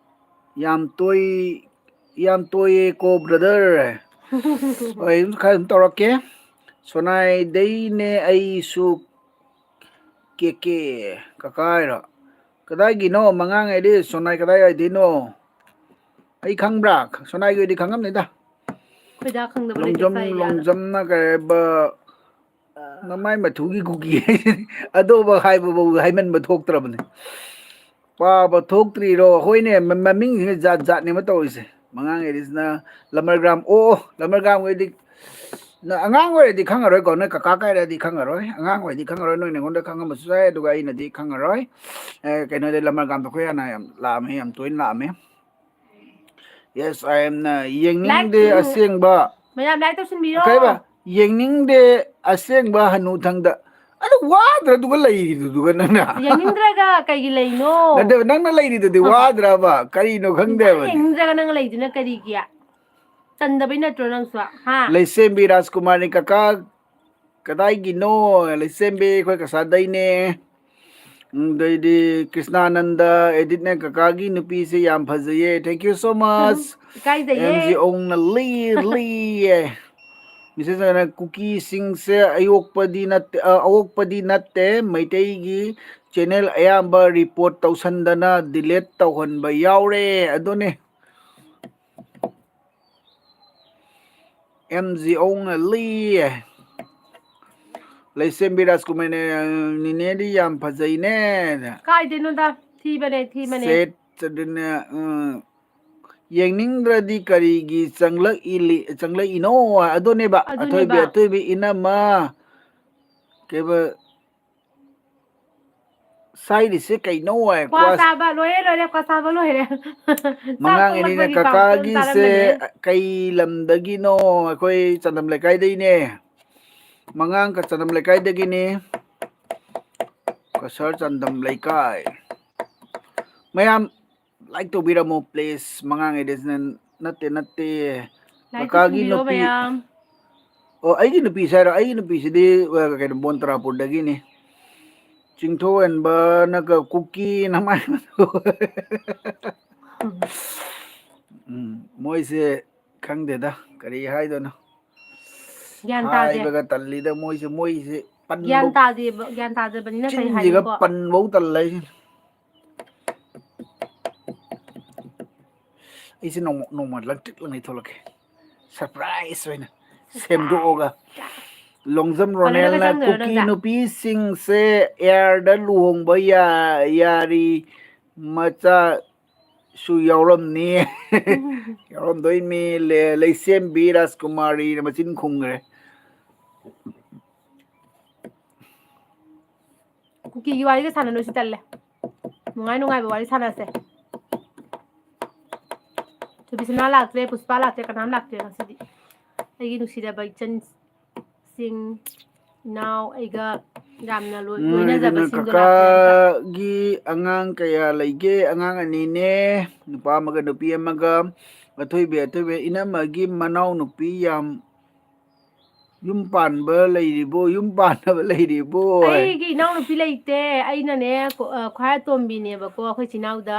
ꯌꯥꯝ ꯇꯣꯏ-, ꯌꯥꯝ ꯇꯣꯏꯌꯦꯀꯣ, brother"꯫ ꯍꯣꯏ, ꯑꯗꯨꯝ ꯈꯔ ꯑꯗꯨꯝ ꯇꯧꯔꯛꯀꯦ꯫ ꯁꯣꯅꯥꯏꯗꯩꯅꯦ ꯑꯩꯁꯨ, ꯀꯦ ꯀꯦ, ꯀꯀꯥ ꯍꯥꯏꯔꯣ? ꯀꯗꯥꯏꯒꯤꯅꯣ? ꯃꯉꯥꯡ ꯍꯥꯏꯗꯤ ꯁꯣꯅꯥꯏ ꯀꯗꯥꯏ ꯋꯥꯏꯗꯩꯅꯣ? ꯑꯩ ꯈꯪꯕ꯭ꯔꯥ? ꯁꯣꯅꯥꯏꯒꯤ ꯑꯣꯏꯗꯤ ꯈꯪꯉꯝꯅꯤꯗ꯫ ꯑꯩꯈꯣꯏꯗ ꯈꯪꯗꯕ ꯂꯩꯇꯦ, ꯂꯣꯡꯖꯝ, ꯀꯥꯏ ꯌꯥꯗ-, ꯂꯣꯡꯖꯝꯅ ꯀꯩ ꯍꯥꯏꯕ, ꯃꯃꯥꯏ ꯃꯊꯨꯒꯤ ꯀꯨꯀꯤ ꯍꯥꯏꯁꯤꯅꯤ꯫ ꯑꯗꯨꯕꯨ ꯍꯥꯏꯕꯐꯥꯎ ꯍꯥꯏꯃꯟꯕ ꯊꯣꯛꯇ꯭ꯔꯕꯅꯤ꯫ ꯄꯥꯕ ꯊꯣꯛꯇ꯭ꯔꯤꯔꯣ? ꯍꯣꯏꯅꯦ, ꯃ-, ꯃꯃꯤꯡꯁꯤꯅ ꯖꯥꯠ ꯖꯥꯠꯅꯦꯕ ꯇꯧꯔꯤꯁꯦ꯫ ꯃꯉꯥꯡ ꯑꯦꯔꯤꯁꯅ ꯂꯃꯔꯒ꯭ꯔꯥꯝ, ꯑꯣ, ꯑꯣ, ꯂꯃꯔꯒ꯭ꯔꯥꯝꯒꯤꯗꯤ ꯅ-, ꯑꯉꯥꯡ ꯑꯣꯏꯔꯗꯤ ꯈꯪꯉꯔꯣꯏꯀꯣ, ꯅꯣꯏ ꯀꯀꯥ ꯀꯥꯏꯔꯗꯤ ꯈꯪꯉꯔꯣꯏ꯫ ꯑꯉꯥꯡ ꯑꯣꯏꯔꯗꯤ ꯈꯪꯉꯔꯣꯏ, ꯅꯣꯏ ꯅꯉꯣꯟꯗ ꯈꯪꯉꯝꯕꯁꯨ ꯌꯥꯏ, ꯑꯗꯨꯒ ꯑꯩꯅꯗꯤ ꯈꯪꯉꯔꯣꯏ꯫ ꯑꯦ, ꯀꯩꯅꯣꯗꯤ ꯂꯃꯔꯒ꯭ꯔꯥꯝꯗꯣ ꯑꯩꯈꯣꯏ ꯍꯥꯟꯅ ꯌꯥꯝ ꯂꯥꯛꯑꯝꯃꯦ, ꯌꯥꯝ ꯇꯣꯏꯅ ꯂꯥꯛꯑꯝꯃꯦ꯫ Yes, I am ꯅ ꯌꯦꯡꯅꯤꯡꯗꯦ꯫ Like, ꯑꯁꯦꯡꯕ꯫ ꯃꯌꯥꯝ like ꯇꯧꯁꯤꯟꯕꯤꯔꯣ꯫ ꯀꯩꯕ? ꯌꯦꯡꯅꯤꯡꯗꯦ ꯑꯁꯦꯡꯕ ꯍꯅꯨꯊꯪꯗ꯫ ꯑꯗꯨ ꯋꯥꯗ꯭ꯔꯗꯨꯒ ꯂꯩꯔꯤꯗꯨꯗꯨꯒ ꯅꯪꯅ? ꯌꯦꯡꯅꯤꯡꯗ꯭ꯔꯒ ꯀꯩꯒꯤ ꯂꯩꯅꯣ? ꯅꯠꯇꯦꯕ, ꯅꯪꯅ ꯂꯩꯔꯤꯗꯨꯗꯤ ꯋꯥꯗ꯭ꯔꯕ? ꯀꯔꯤꯅꯣ ꯈꯪꯗꯦꯕ꯫ ꯌꯦꯡꯅꯤꯡꯗ꯭ꯔꯒ ꯅꯪ ꯂꯩꯗꯨꯅ ꯀꯔꯤꯒꯤ? ꯆꯟꯗꯕꯩ ꯅꯠꯇ꯭ꯔꯣ ꯅꯪꯁꯨ? ꯍꯥ? ꯂꯩꯁꯦꯝꯕꯤ ꯔꯥꯖꯀꯨꯃꯥꯔꯤ ꯀꯀꯥ, ꯀꯗꯥꯏꯒꯤꯅꯣ? ꯂꯩꯁꯦꯝꯕꯤ, ꯑꯩꯈꯣꯏ ꯀꯁꯥꯗꯩꯅꯦ꯫ ꯑꯗꯩꯗꯤ ꯀ꯭ꯔꯤꯁꯅꯥꯅꯟꯗ, ꯑꯦꯗꯤꯠꯅ ꯀꯀꯥꯒꯤ ꯅꯨꯄꯤꯁꯦ ꯌꯥꯝ ꯐꯖꯩꯌꯦ꯫ Thank you so much꯫ ꯏꯀꯥꯏꯖꯩꯌꯦ꯫ ꯑꯦꯝ ꯖꯤ ꯑꯣꯡꯅ ꯂꯤ, ꯂꯤꯌꯦ꯫ ꯃꯤꯁꯦꯁ ꯑꯣꯏꯅ ꯀꯨꯀꯤꯁꯤꯡꯁꯦ ꯑꯌꯣꯛꯄꯗꯤ ꯅꯠꯇꯦ, ꯑ, ꯑꯋꯣꯛꯄꯗꯤ ꯅꯠꯇꯦ꯫ ꯃꯩꯇꯩꯒꯤ ꯆꯦꯅꯦꯜ ꯑꯌꯥꯝꯕ ꯔꯤꯄꯣꯔꯠ ꯇꯧꯁꯟꯗꯅ ꯗꯤꯂꯦꯠ ꯇꯧꯍꯟꯕ ꯌꯥꯎꯔꯦ꯫ ꯑꯗꯨꯅꯦ꯫ M G ꯑꯣꯡꯅ ꯂꯤꯌꯦ꯫ ꯂꯩꯁꯦꯝꯕꯤ ꯔꯥꯖꯀꯨꯃꯥꯔꯅꯦ, "ꯅꯤꯅꯦꯗꯤ ꯌꯥꯝ ꯐꯖꯩꯅꯦ"꯫ ꯀꯥꯏꯗꯩꯅꯣꯗ? ꯊꯤꯕꯅꯦ, ꯊꯤꯕꯅꯦ꯫ ꯁꯦꯠ ꯑꯗꯨꯅꯦ, ꯎꯝ, ꯌꯦꯡꯅꯤꯡꯗ꯭ꯔꯗꯤ ꯀꯔꯤꯒꯤ ꯆꯪꯂꯛꯏ-, ꯆꯪꯂꯛꯏꯅꯣ? ꯑꯗꯨꯅꯦꯕ, ꯑꯗꯨꯅꯦꯕ꯫ ꯑꯊꯣꯏꯕꯤ, ꯑꯊꯣꯏꯕꯤ ꯏꯅꯝꯃ꯫ ꯀꯩꯕ, ꯁꯥꯏꯔꯤꯁꯦ ꯀꯩꯅꯣ ꯍꯥꯏ? ꯀ꯭ꯋꯥ ꯀ꯭ꯋꯥ ꯆꯥꯕ ꯂꯣꯏꯔꯦ, ꯂꯣꯏꯔꯦ, ꯀ꯭ꯋꯥ ꯆꯥꯕ ꯂꯣꯏꯔꯦ꯫ ꯆꯥꯛ ꯃꯉꯥꯡ ꯑꯦꯔꯤꯅ ꯇꯣꯛꯂꯛꯄꯒꯤ ꯄꯥꯎꯁꯨ ꯑꯗꯨꯝ ꯀꯀꯥꯒꯤꯁꯦ ꯇꯥꯔꯝꯕꯅꯦ꯫ ꯀꯩ ꯂꯝꯗꯒꯤꯅꯣ? ꯑꯩꯈꯣꯏ ꯆꯥꯟꯗꯝ ꯂꯩꯀꯥꯏꯗꯩꯅꯦ꯫ ꯃꯉꯥꯡ ꯀ-, ꯆꯥꯟꯗꯝ ꯂꯩꯀꯥꯏꯗꯒꯤꯅꯤ꯫ ꯀꯁꯥꯔ ꯆꯥꯟꯗꯝ ꯂꯩꯀꯥꯏ꯫ ꯃꯌꯥꯝ like ꯇꯧꯕꯤꯔꯝꯃꯣ, please꯫ ꯃꯉꯥꯡ ꯑꯦꯔꯤꯁꯅ ꯅꯠꯇꯦ, ꯅꯠꯇꯦ꯫ Like ꯀꯀꯥꯒꯤ ꯇꯧꯁꯤꯟꯕꯤꯔꯣ ꯅꯨꯄꯤ꯫ ꯃꯌꯥꯝ꯫ ꯑꯣ, ꯑꯩꯒꯤ ꯅꯨꯄꯤꯁꯦ ꯍꯥꯏꯔꯣ? ꯑꯩꯒꯤ ꯅꯨꯄꯤꯁꯤꯗꯤ, ꯑ, ꯀꯩꯅꯣ, ꯕꯣꯟꯇ꯭ꯔꯥꯄꯨꯔꯗꯒꯤꯅꯤ꯫ ꯆꯤꯡꯊꯣꯛꯍꯟꯕꯅꯒ ꯀꯨꯀꯤ ꯅꯃꯥꯏ-, ꯎꯝ, ꯃꯣꯏꯁꯦ ꯈꯪꯗꯦꯗ, ꯀꯔꯤ ꯍꯥꯏꯗꯣꯏꯅꯣ? ꯒ꯭ꯌꯥꯟ ꯇꯥꯗꯦ꯫ ꯍꯥꯏꯕꯒ ꯇꯜꯂꯤꯗ ꯃꯣꯏꯁꯦ, ꯃꯣꯏꯁꯦ ꯄꯟꯕꯧ-, ꯒ꯭ꯌꯥꯟ ꯇꯥꯗꯦꯕ, ꯒ꯭ꯌꯥꯟ ꯇꯥꯗꯕꯅꯤꯅ ꯀꯔꯤ ꯆꯤꯟꯁꯤꯒ ꯍꯥꯏꯅꯤꯀꯣ? ꯄꯟꯕꯧ ꯇꯜꯂꯦ ꯑꯩꯁꯦ꯫ ꯑꯩꯁꯦ ꯅꯣꯡꯃ, ꯅꯣꯡꯃ ꯂꯪꯇ꯭ꯔꯤꯛ ꯂꯪꯉꯩ ꯊꯣꯛꯂꯛꯀꯦ, surprise ꯑꯣꯏꯅ ꯁꯦꯝꯗꯣꯛꯑꯒ꯫ ꯂꯣꯡꯖꯝ ꯄꯥꯔꯂꯔꯗꯒ ꯔꯣꯅꯦꯜꯅ ꯆꯪꯗꯣꯏꯔꯣ ꯀꯨꯀꯤ ꯅꯪꯖꯥ? ꯅꯨꯄꯤꯁꯤꯡꯁꯦ ꯑꯦꯌꯔꯗ ꯂꯨꯍꯣꯡꯕ ꯌꯥ-, ꯌꯥꯔꯤ, ꯃꯆꯥꯁꯨ ꯌꯥꯎꯔꯝꯅꯤ꯫ ꯌꯥꯎꯔꯝꯗꯣꯏꯅꯤ꯫ ꯂꯦ-, ꯂꯩꯁꯦꯝꯕꯤ ꯔꯥꯖꯀꯨꯃꯥꯔꯤꯅ ꯃꯆꯤꯟ ꯈꯨꯝꯈ꯭ꯔꯦ꯫ ꯀꯨꯀꯤꯒꯤ ꯋꯥꯔꯤꯒ ꯁꯥꯟꯅꯔꯣꯏꯁꯤ ꯇꯜꯂꯦ꯫ ꯅꯨꯡꯉꯥꯏ ꯅꯨꯡꯉꯥꯏꯕ ꯋꯥꯔꯤ ꯁꯥꯟꯅꯁꯦ꯫ ꯁꯨꯕꯤꯁꯅꯥ ꯂꯥꯛꯇ꯭ꯔꯦ, ꯄꯨꯁꯄꯥ ꯂꯥꯛꯇ꯭ꯔꯦ, ꯀꯅꯥꯝ ꯂꯥꯛꯇ꯭ꯔꯦ ꯉꯁꯤꯗꯤ꯫ ꯑꯩꯒꯤ ꯅꯨꯡꯁꯤꯔꯕ ꯏꯆꯟꯁꯤꯡ, ꯏꯅꯥꯎ, ꯑꯩꯒ ꯌꯥꯝꯅ ꯂꯣꯏ-, ꯎꯝ, ꯂꯣꯏꯅꯖꯕꯁꯤꯡꯗꯣ ꯑꯗꯨꯅ ꯂꯥꯛꯇ꯭ꯔꯦ ꯑꯝꯇ꯫ ꯀꯀꯥꯒꯤ ꯑꯉꯥꯡ ꯀꯌꯥ ꯂꯩꯒꯦ? ꯑꯉꯥꯡ ꯑꯅꯤꯅꯦ, ꯅꯨꯄꯥ ꯑꯃꯒ ꯅꯨꯄꯤ ꯑꯃꯒ꯫ ꯑꯊꯣꯏꯕꯤ, ꯑꯊꯣꯏꯕꯤ, ꯏꯅꯝꯃꯒꯤ ꯃꯅꯥꯎꯅꯨꯄꯤ ꯌꯥꯝ ꯌꯨꯝ ꯄꯥꯟꯕ ꯂꯩꯔꯤꯕꯣ? ꯌꯨꯝ ꯄꯥꯟꯅꯕ ꯂꯩꯔꯤꯕꯣ? ꯑꯩꯒꯤ ꯏꯅꯥꯎꯅꯨꯄꯤ ꯂꯩꯇꯦ꯫ ꯑꯩꯅꯅꯦ, ꯀꯣ-, ꯑ, ꯈ꯭ꯋꯥꯏ ꯑꯇꯣꯝꯕꯤꯅꯦꯕꯀꯣ ꯑꯩꯈꯣꯏ ꯏꯆꯤꯟ ꯏꯅꯥꯎꯗ꯫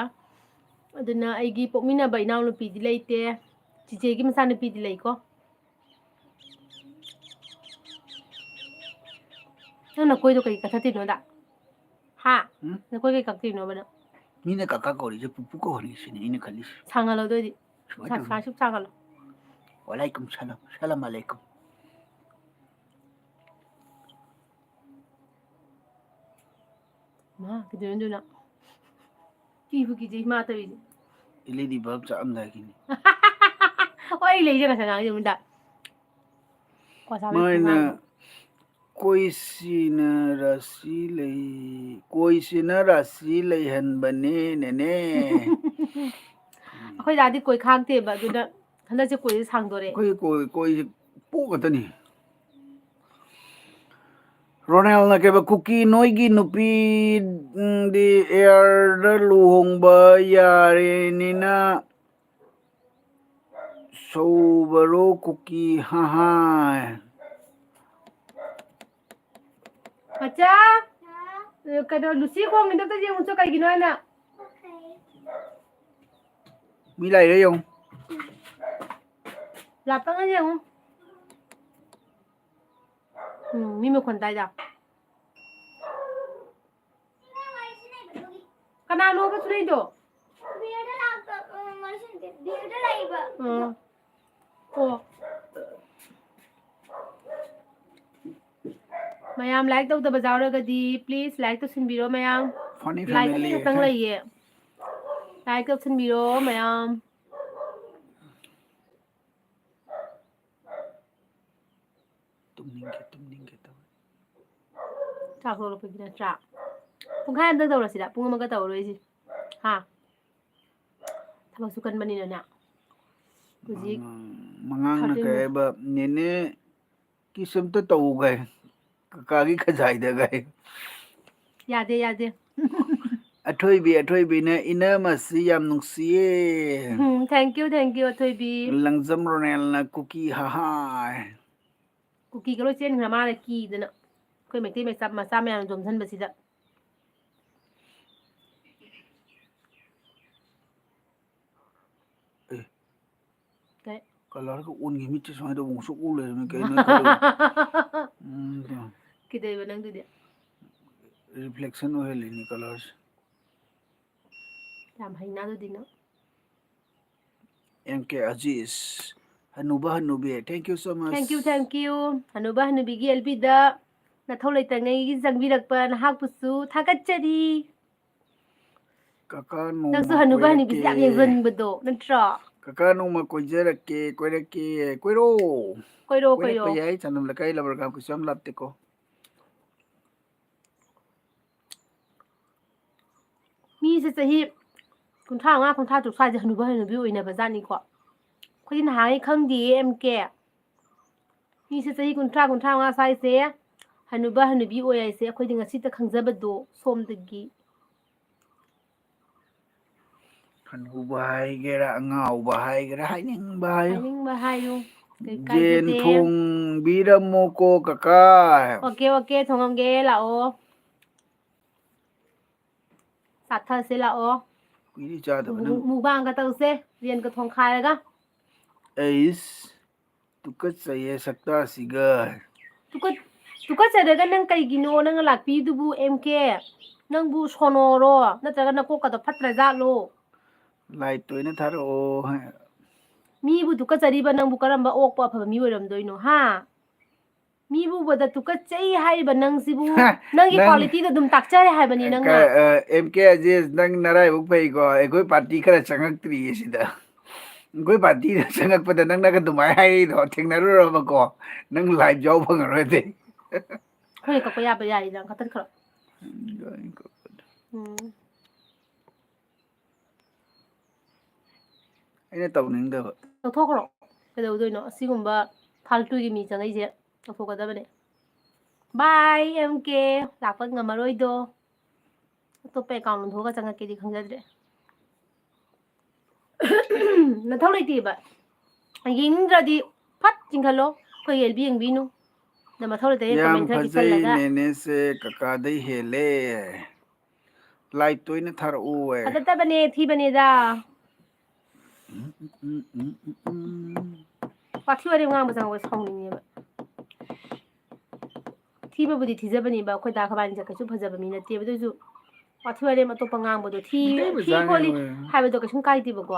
ꯑꯗꯨꯅ ꯑꯩꯒꯤ ꯄꯣꯛꯃꯤꯟꯅꯕ ꯏꯅꯥꯎꯅꯨꯄꯤꯗꯤ ꯂꯩꯇꯦ꯫ ꯆꯤꯆꯦꯒꯤ ꯃꯆꯥꯅꯨꯄꯤꯗꯤ ꯂꯩꯀꯣ꯫ ꯅꯪ ꯅꯀꯣꯏꯗꯣ ꯀꯩ ꯀꯛꯊꯠꯇꯣꯏꯅꯣꯗ? ꯍꯥ? ꯎꯝ? ꯅꯀꯣꯏ ꯀꯩ ꯀꯛꯇꯣꯏꯅꯣꯕ ꯅꯪ? ꯃꯤꯅ ꯀꯀꯥ ꯀꯧꯔꯤꯁꯦ ꯄꯨꯄꯨ ꯀꯧꯍꯟꯒꯦ ꯁꯤꯅꯤ ꯑꯩꯅ ꯈꯜꯂꯤꯁꯦ꯫ ꯁꯥꯡꯍꯜꯂꯣ ꯑꯗꯨ ꯑꯣꯏꯗꯤ꯫ ꯁꯨꯃꯥꯏꯅ ꯁꯥ-, ꯇꯧꯅꯤ꯫ ꯁꯥ-, ꯁꯨꯝ ꯁꯥꯡꯍꯜꯂꯣ꯫ ꯋꯥꯂꯥꯏꯀꯨꯝ ꯁꯂꯥꯝ꯫ ꯁꯂꯥꯝ ꯑꯂꯩꯀꯨꯝ꯫ ꯃꯥ, ꯀꯩꯗꯧꯔꯤꯅꯣ ꯑꯗꯨꯅ? ꯀꯤꯕꯨ ꯀꯤꯖꯩ ꯃꯥ ꯇꯧꯔꯤꯁꯦ꯫ ꯑꯦꯜ ꯏ ꯗꯤ ꯕꯜꯕ ꯆꯥꯛꯑꯝꯗꯥꯏꯒꯤꯅꯤ꯫ ꯍꯣꯏ, ꯑꯩ ꯂꯩꯁꯦ ꯉꯁꯥꯏ ꯉꯥꯡꯉꯤꯗꯨ ꯃꯣꯏꯗ꯫ ꯀ꯭ꯋꯥ ꯆꯥꯕꯩ ꯃꯣꯏꯅ ꯈꯨꯉꯥꯡꯗꯣ꯫ ꯀꯣꯏꯁꯤꯅ ꯔꯥꯁꯤ ꯂꯩ-, ꯀꯣꯏꯁꯤꯅ ꯔꯥꯁꯤ ꯂꯩꯍꯟꯕꯅꯦ, ꯅꯦꯅꯦ꯫ ꯑꯩꯈꯣꯏ ꯗꯥꯗꯤ ꯀꯣꯏ ꯈꯥꯛꯇꯦꯕ, ꯑꯗꯨꯅ ꯍꯟꯗꯛꯁꯦ ꯀꯣꯏꯁꯦ ꯁꯥꯡꯗꯣꯔꯛꯑꯦ꯫ ꯑꯩꯈꯣꯏ ꯀꯣꯏ-, ꯀꯣꯏꯁꯦ ꯄꯣꯛ ꯉꯥꯛꯇꯅꯤ꯫ ꯔꯣꯅꯦꯜꯅ ꯀꯩꯕ, "ꯀꯨꯀꯤ, ꯅꯣꯏꯒꯤ ꯅꯨꯄꯤꯗꯤ ꯑꯦꯌꯔꯗ ꯂꯨꯍꯣꯡꯕ ꯌꯥꯔꯦꯅꯤꯅ ꯁꯧꯕꯔꯣ ꯀꯨꯀꯤ? ꯍꯥ ꯍꯥ"꯫ ꯃꯆꯥ, ꯀꯩꯅꯣ, ꯂꯨꯁꯤ ꯈꯣꯡꯉꯤꯗꯣ ꯑꯝꯇ ꯌꯦꯡꯉꯨꯆꯣ, ꯀꯩꯒꯤꯅꯣ ꯍꯥꯏꯅ꯫ ꯃꯤ ꯂꯥꯛꯏꯔꯦ ꯌꯦꯡꯉꯨ꯫ ꯂꯥꯛꯄꯒ ꯌꯦꯡꯉꯨ꯫ ꯎꯝ, ꯃꯤ ꯃꯈꯣꯟ ꯇꯥꯏꯗ꯫ ꯀꯅꯥꯅꯣꯕ ꯁꯨꯔꯩꯗꯣ? ꯕꯤꯌꯔꯗ ꯂꯥꯛꯄ, ꯎꯝ, ꯃꯔꯤꯁꯨ ꯅꯠꯇꯦ, ꯕꯤꯌꯔꯗ ꯂꯥꯛꯏꯕ꯫ ꯎꯝ꯫ ꯑꯣ꯫ ꯃꯌꯥꯝ like ꯇꯧꯗꯕ ꯌꯥꯎꯔꯒꯗꯤ please like ꯇꯧꯁꯤꯟꯕꯤꯔꯣ ꯃꯌꯥꯝ꯫ Funny like family ꯑꯅꯤꯈꯛꯇꯪ ꯂꯩꯌꯦ꯫ Like ꯇꯧꯁꯤꯟꯕꯤꯔꯣ ꯃꯌꯥꯝ꯫ ꯇꯨꯝꯅꯤꯡꯒꯦ ꯇꯨꯝꯅꯤꯡꯒꯦ ꯇꯧꯋꯦ꯫ ꯆꯥꯛ ꯇꯣꯛꯂꯛꯄꯒꯤ ꯅꯠꯇ꯭ꯔꯥ? ꯄꯨꯡꯈꯥꯏ ꯑꯝꯇꯪ ꯇꯧꯔꯁꯤꯗ, ꯄꯨꯡ ꯑꯃꯒ ꯇꯧꯔꯔꯣꯏꯁꯤ꯫ ꯍꯥ? ꯊꯕꯛꯁꯨ ꯀꯟꯕꯅꯤꯅꯅꯦ꯫ ꯍꯧꯖꯤꯛ ꯃꯉꯥꯡ-, ꯃꯉꯥꯡꯅ ꯊꯥꯔꯇꯤꯟ ꯀꯩ ꯍꯥꯏꯕ, "ꯅꯦꯅꯦ ꯀꯤꯁ ꯑꯝꯇ ꯇꯧꯒꯥꯏ, ꯀꯀꯥꯒꯤ ꯈꯖꯥꯏꯗꯒꯥꯏ"꯫ ꯌꯥꯗꯦ, ꯌꯥꯗꯦ꯫ ꯑꯊꯣꯏꯕꯤ, ꯑꯊꯣꯏꯕꯤꯅ ꯏꯅꯝꯃꯁꯤ ꯌꯥꯝ ꯅꯨꯡꯁꯤꯌꯦ꯫ ꯎꯝ, thank you, thank you, ꯑꯊꯣꯏꯕꯤ꯫ ꯂꯪꯖꯝ ꯔꯣꯅꯦꯜꯅ ꯀꯨꯀꯤ ꯍꯥꯍꯥꯏ꯫ ꯀꯨꯀꯤꯒ ꯂꯣꯏ ꯆꯦꯟꯈ꯭ꯔ ꯃꯥꯜꯂꯦ ꯀꯤꯗꯅ꯫ ꯑꯩꯈꯣꯏ ꯃꯩꯇꯩ ꯃꯆꯥ, ꯃꯆꯥ ꯃꯌꯥꯝ ꯌꯣꯝꯁꯤꯟꯕꯁꯤꯗ꯫ ꯑꯦ꯫ ꯀꯩ? Colourꯒ ꯑꯣꯟꯈꯤ, ꯃꯤꯠꯁꯦ ꯁꯨꯃꯥꯏꯅ ꯇꯧꯕ ꯉꯁꯨꯛ ꯎ ꯂꯩꯔꯝꯃꯤ, ꯀꯩꯅꯣ ꯈꯜꯂꯨꯔꯦ꯫ ꯎꯝ, ꯇꯣ꯫ ꯀꯩꯗꯧꯕ ꯅꯪꯗꯨꯗꯤ? Reflection ꯑꯣꯏꯍꯜꯂꯤꯅꯤ colourꯁꯦ꯫ ꯌꯥꯝ ꯍꯩꯅ ꯑꯗꯨꯗꯤ ꯅꯪ꯫ M K ꯑꯖꯤꯁ, ꯍꯅꯨꯕ ꯍꯅꯨꯕꯤ, thank you so much꯫ Thank you, thank you꯫ ꯍꯅꯨꯕ ꯍꯅꯨꯕꯤꯒꯤ L Bꯗ ꯅꯊꯧ ꯂꯩꯇꯉꯩꯒꯤ ꯆꯪꯕꯤꯔꯛꯄ ꯅꯍꯥꯛꯄꯨꯁꯨ ꯊꯥꯒꯠꯆꯔꯤ꯫ ꯀꯀꯥ ꯅꯣꯡꯃ ꯅꯪꯁꯨ ꯍꯅꯨꯕ ꯍꯅꯨꯕꯤꯁꯦ ꯌꯥꯝ ꯀꯣꯏꯔꯛꯀꯦ꯫ ꯌꯦꯡꯖꯅꯤꯡꯕꯗꯣ ꯅꯠꯇ꯭ꯔꯣ? ꯀꯀꯥ ꯅꯣꯡꯃ ꯀꯣꯏꯖꯔꯛꯀꯦ, ꯀꯣꯏꯔꯛꯀꯦ, ꯀꯣꯏꯔꯛꯑꯣ꯫ ꯀꯣꯏꯔꯛꯑꯣ, ꯀꯣꯏꯔꯛꯄ ꯀꯣꯏꯔꯛꯑꯣ꯫ ꯌꯥꯏ, ꯆꯥꯟꯗꯝ ꯂꯩꯀꯥꯏ ꯂꯕꯔꯒꯥꯝ ꯀꯩꯁꯨ ꯌꯥꯝ ꯂꯥꯞꯇꯦꯀꯣ꯫ ꯃꯤꯁꯦ ꯆꯍꯤ ꯀꯨꯟꯊ꯭ꯔꯥ ꯃꯉꯥ, ꯀꯨꯟꯊ꯭ꯔꯥ ꯇꯔꯨꯛ ꯁ꯭ꯋꯥꯏꯁꯦ ꯍꯅꯨꯕ ꯍꯅꯨꯕꯤ ꯑꯣꯏꯅꯕ ꯖꯥꯠꯅꯤꯀꯣ꯫ ꯑꯩꯈꯣꯏꯗꯤ ꯅꯍꯥꯟꯉꯩ ꯈꯪꯗꯦꯌꯦ, M K꯫ ꯃꯤꯁꯦ ꯆꯍꯤ ꯀꯨꯟꯊ꯭ꯔꯥ, ꯀꯨꯟꯊ꯭ꯔꯥ ꯃꯉꯥ ꯁ꯭ꯋꯥꯏꯁꯦ ꯍꯅꯨꯕ ꯍꯅꯨꯕꯤ ꯑꯣꯏ ꯍꯥꯏꯁꯦ ꯑꯩꯈꯣꯏꯗꯤ ꯉꯁꯤꯇ ꯈꯪꯖꯕꯗꯣ ꯁꯣꯝꯗꯒꯤ꯫ ꯍꯅꯨꯕ ꯍꯥꯏꯒꯦꯔꯥ, ꯑꯉꯥꯎꯕ ꯍꯥꯏꯒꯦꯔꯥ, ꯍꯥꯏꯅꯤꯡꯕ ꯍꯥꯏꯌꯨ꯫ ꯍꯥꯏꯅꯤꯡꯕ ꯍꯥꯏꯌꯨ꯫ ꯀꯩ ꯌꯦꯟ ꯀꯥꯏꯖꯗꯦ꯫ ꯊꯣꯡꯕꯤꯔꯝꯃꯣꯀꯣ ꯀꯀꯥ꯫ OK, OK, ꯊꯣꯡꯉꯝꯒꯦ, ꯂꯥꯛꯑꯣ꯫ ꯆꯥꯊꯁꯦ ꯂꯥꯛꯑꯣ꯫ ꯀꯨꯏꯔꯦ ꯆꯥꯗꯕ ꯅꯪ꯫ ꯃꯨꯛ-, ꯃꯨꯛꯕꯥꯡꯒ ꯇꯧꯁꯦ, ꯌꯦꯟꯒ ꯊꯣꯡꯈꯥꯏꯔꯒ꯫ ꯑꯩꯁ, ꯇꯨꯀꯠꯆꯩꯌꯦ ꯁꯛꯇꯥꯁꯤꯒ꯫ ꯇꯨꯀꯠ-, ꯇꯨꯀꯠꯆꯗ꯭ꯔꯒ ꯅꯪ ꯀꯩꯒꯤꯅꯣ ꯅꯪꯅ ꯂꯥꯛꯄꯤꯗꯨꯕꯨ, M K? ꯅꯪꯕꯨ ꯁꯣꯅꯣꯔꯣ? ꯅꯠꯇ꯭ꯔꯒ ꯅꯀꯣꯛꯀꯗꯣ ꯐꯠꯇ꯭ꯔ ꯖꯥꯠꯂꯣ? Light ꯑꯣꯏꯅ ꯊꯥꯔꯛꯑꯣ꯫ ꯃꯤꯕꯨ ꯇꯨꯀꯠꯆꯔꯤꯕ ꯅꯪꯕꯨ ꯀꯔꯝꯕ ꯑꯣꯛꯄ ꯑꯐꯕ ꯃꯤ ꯑꯣꯏꯔꯝꯗꯣꯏꯅꯣ, ꯍꯥ? ꯃꯤꯕꯨ ꯎꯕꯗ ꯇꯨꯀꯠꯆꯩ ꯍꯥꯏꯔꯤꯕ ꯅꯪꯁꯤꯕꯨ꯫ ꯍ, ꯅꯪꯒꯤ ꯅꯪ, ꯀ꯭ꯋꯥꯂꯤꯇꯤꯗꯣ ꯑꯗꯨꯝ ꯇꯥꯛꯆꯔꯦ ꯍꯥꯏꯕꯅꯤ ꯑ, ꯅꯪꯅ꯫ ꯀ-, ꯑ, ꯑꯦꯝ ꯀꯦ ꯑꯖꯤꯁ, ꯅꯪ ꯅꯔꯥꯏꯕꯛ ꯐꯩꯀꯣ, ꯑꯩꯈꯣꯏ ꯄꯥꯔꯇꯤ ꯈꯔ ꯆꯪꯉꯛꯇ꯭ꯔꯤꯌꯦ ꯁꯤꯗ꯫ ꯑꯩꯈꯣꯏ ꯄꯥꯔꯇꯤꯗ ꯆꯪꯉꯛꯄꯗ ꯅꯪꯅꯒ ꯑꯗꯨꯃꯥꯏꯅ ꯍꯥꯏꯔꯛꯏꯗꯣ ꯊꯦꯡꯅꯔꯨꯔꯕꯀꯣ, ꯅꯪ ꯂꯥꯏꯚ ꯌꯥꯎ ꯐꯪꯉꯔꯣꯏ ꯑꯗꯩ꯫ ꯑꯩꯈꯣꯏꯅ ꯀꯛꯄ ꯌꯥꯕ ꯌꯥꯔꯤꯗ, ꯀꯛꯊꯠꯈ꯭ꯔꯣ꯫ ꯎꯝ꯫ ꯑꯩꯅ ꯇꯧꯅꯤꯡꯗꯕ꯫ ꯂꯧꯊꯣꯛꯈ꯭ꯔꯣ꯫ ꯀꯩꯗꯧꯗꯣꯏꯅꯣ? ꯑꯁꯤꯒꯨꯝꯕ ꯐꯥꯜꯇꯨꯒꯤ ꯃꯤ ꯆꯪꯉꯛꯏꯁꯦ ꯂꯧꯊꯣꯛꯀꯗꯕꯅꯦ꯫ ꯕꯥꯏ, ꯑꯦꯝ ꯀꯦ꯫ ꯂꯥꯛꯄ ꯉꯝꯃꯔꯣꯏꯗꯣ꯫ ꯑꯇꯣꯞꯄ ꯑꯦꯀꯥꯎꯟ ꯑꯣꯟꯊꯣꯛꯑꯒ ꯆꯪꯉꯛꯀꯦꯗꯤ ꯈꯪꯖꯗ꯭ꯔꯦ꯫ ꯃꯊꯧ ꯂꯩꯇꯦꯕ꯫ ꯌꯦꯡꯅꯤꯡꯗ꯭ꯔꯗꯤ ꯐꯠ ꯆꯤꯡꯈꯠꯂꯣ꯫ ꯑꯩꯈꯣꯏ ꯑꯦꯜ ꯕꯤ ꯌꯦꯡꯕꯤꯅꯨ꯫ ꯅ ꯃꯊꯧ ꯂꯩꯇꯦ ꯌꯥꯝ ꯀꯃꯦꯟ ꯈꯔ ꯐꯖꯩ, ꯄꯤꯁꯜꯂꯒ꯫ ꯅꯦꯅꯦꯁꯦ ꯀꯀꯥꯗꯩ ꯍꯦꯜꯂꯦ꯫ ꯂꯥꯏꯚ ꯇꯣꯏꯅ ꯊꯥꯔꯛꯎ ꯍꯥꯏ꯫ ꯐꯖꯗꯕꯅꯦ, ꯊꯤꯕꯅꯦꯗ꯫ ꯎꯝ, ꯎꯝ, ꯎꯝ, ꯎꯝ, ꯎꯝ, ꯎꯝ꯫ ꯋꯥꯊꯤ ꯋꯥꯔꯦꯝ ꯉꯥꯡꯕꯁꯦ ꯉꯥꯡꯕ ꯁꯥꯎꯅꯤꯡꯉꯦꯕ꯫ ꯊꯤꯕꯕꯨꯗꯤ ꯊꯤꯖꯕꯅꯦꯕ, ꯑꯩꯈꯣꯏ ꯗꯥ ꯈꯕꯥꯅꯤꯁꯦ ꯀꯩꯁꯨ ꯐꯖꯕ ꯃꯤ ꯅꯠꯇꯦꯕ, ꯑꯗꯨꯏꯁꯨ ꯋꯥꯊꯤ ꯋꯥꯔꯦꯝ ꯑꯇꯣꯞꯄ ꯉꯥꯡꯕꯗꯣ ꯊꯤ, ꯃꯤꯇꯩ ꯊꯤ ꯃꯆꯥꯅꯦ ꯈꯣꯠꯂꯤ ꯃꯣꯏ꯫ ꯍꯥꯏꯕꯗꯣ ꯀꯩꯁꯨꯝ ꯀꯥꯏꯗꯦꯕꯀꯣ꯫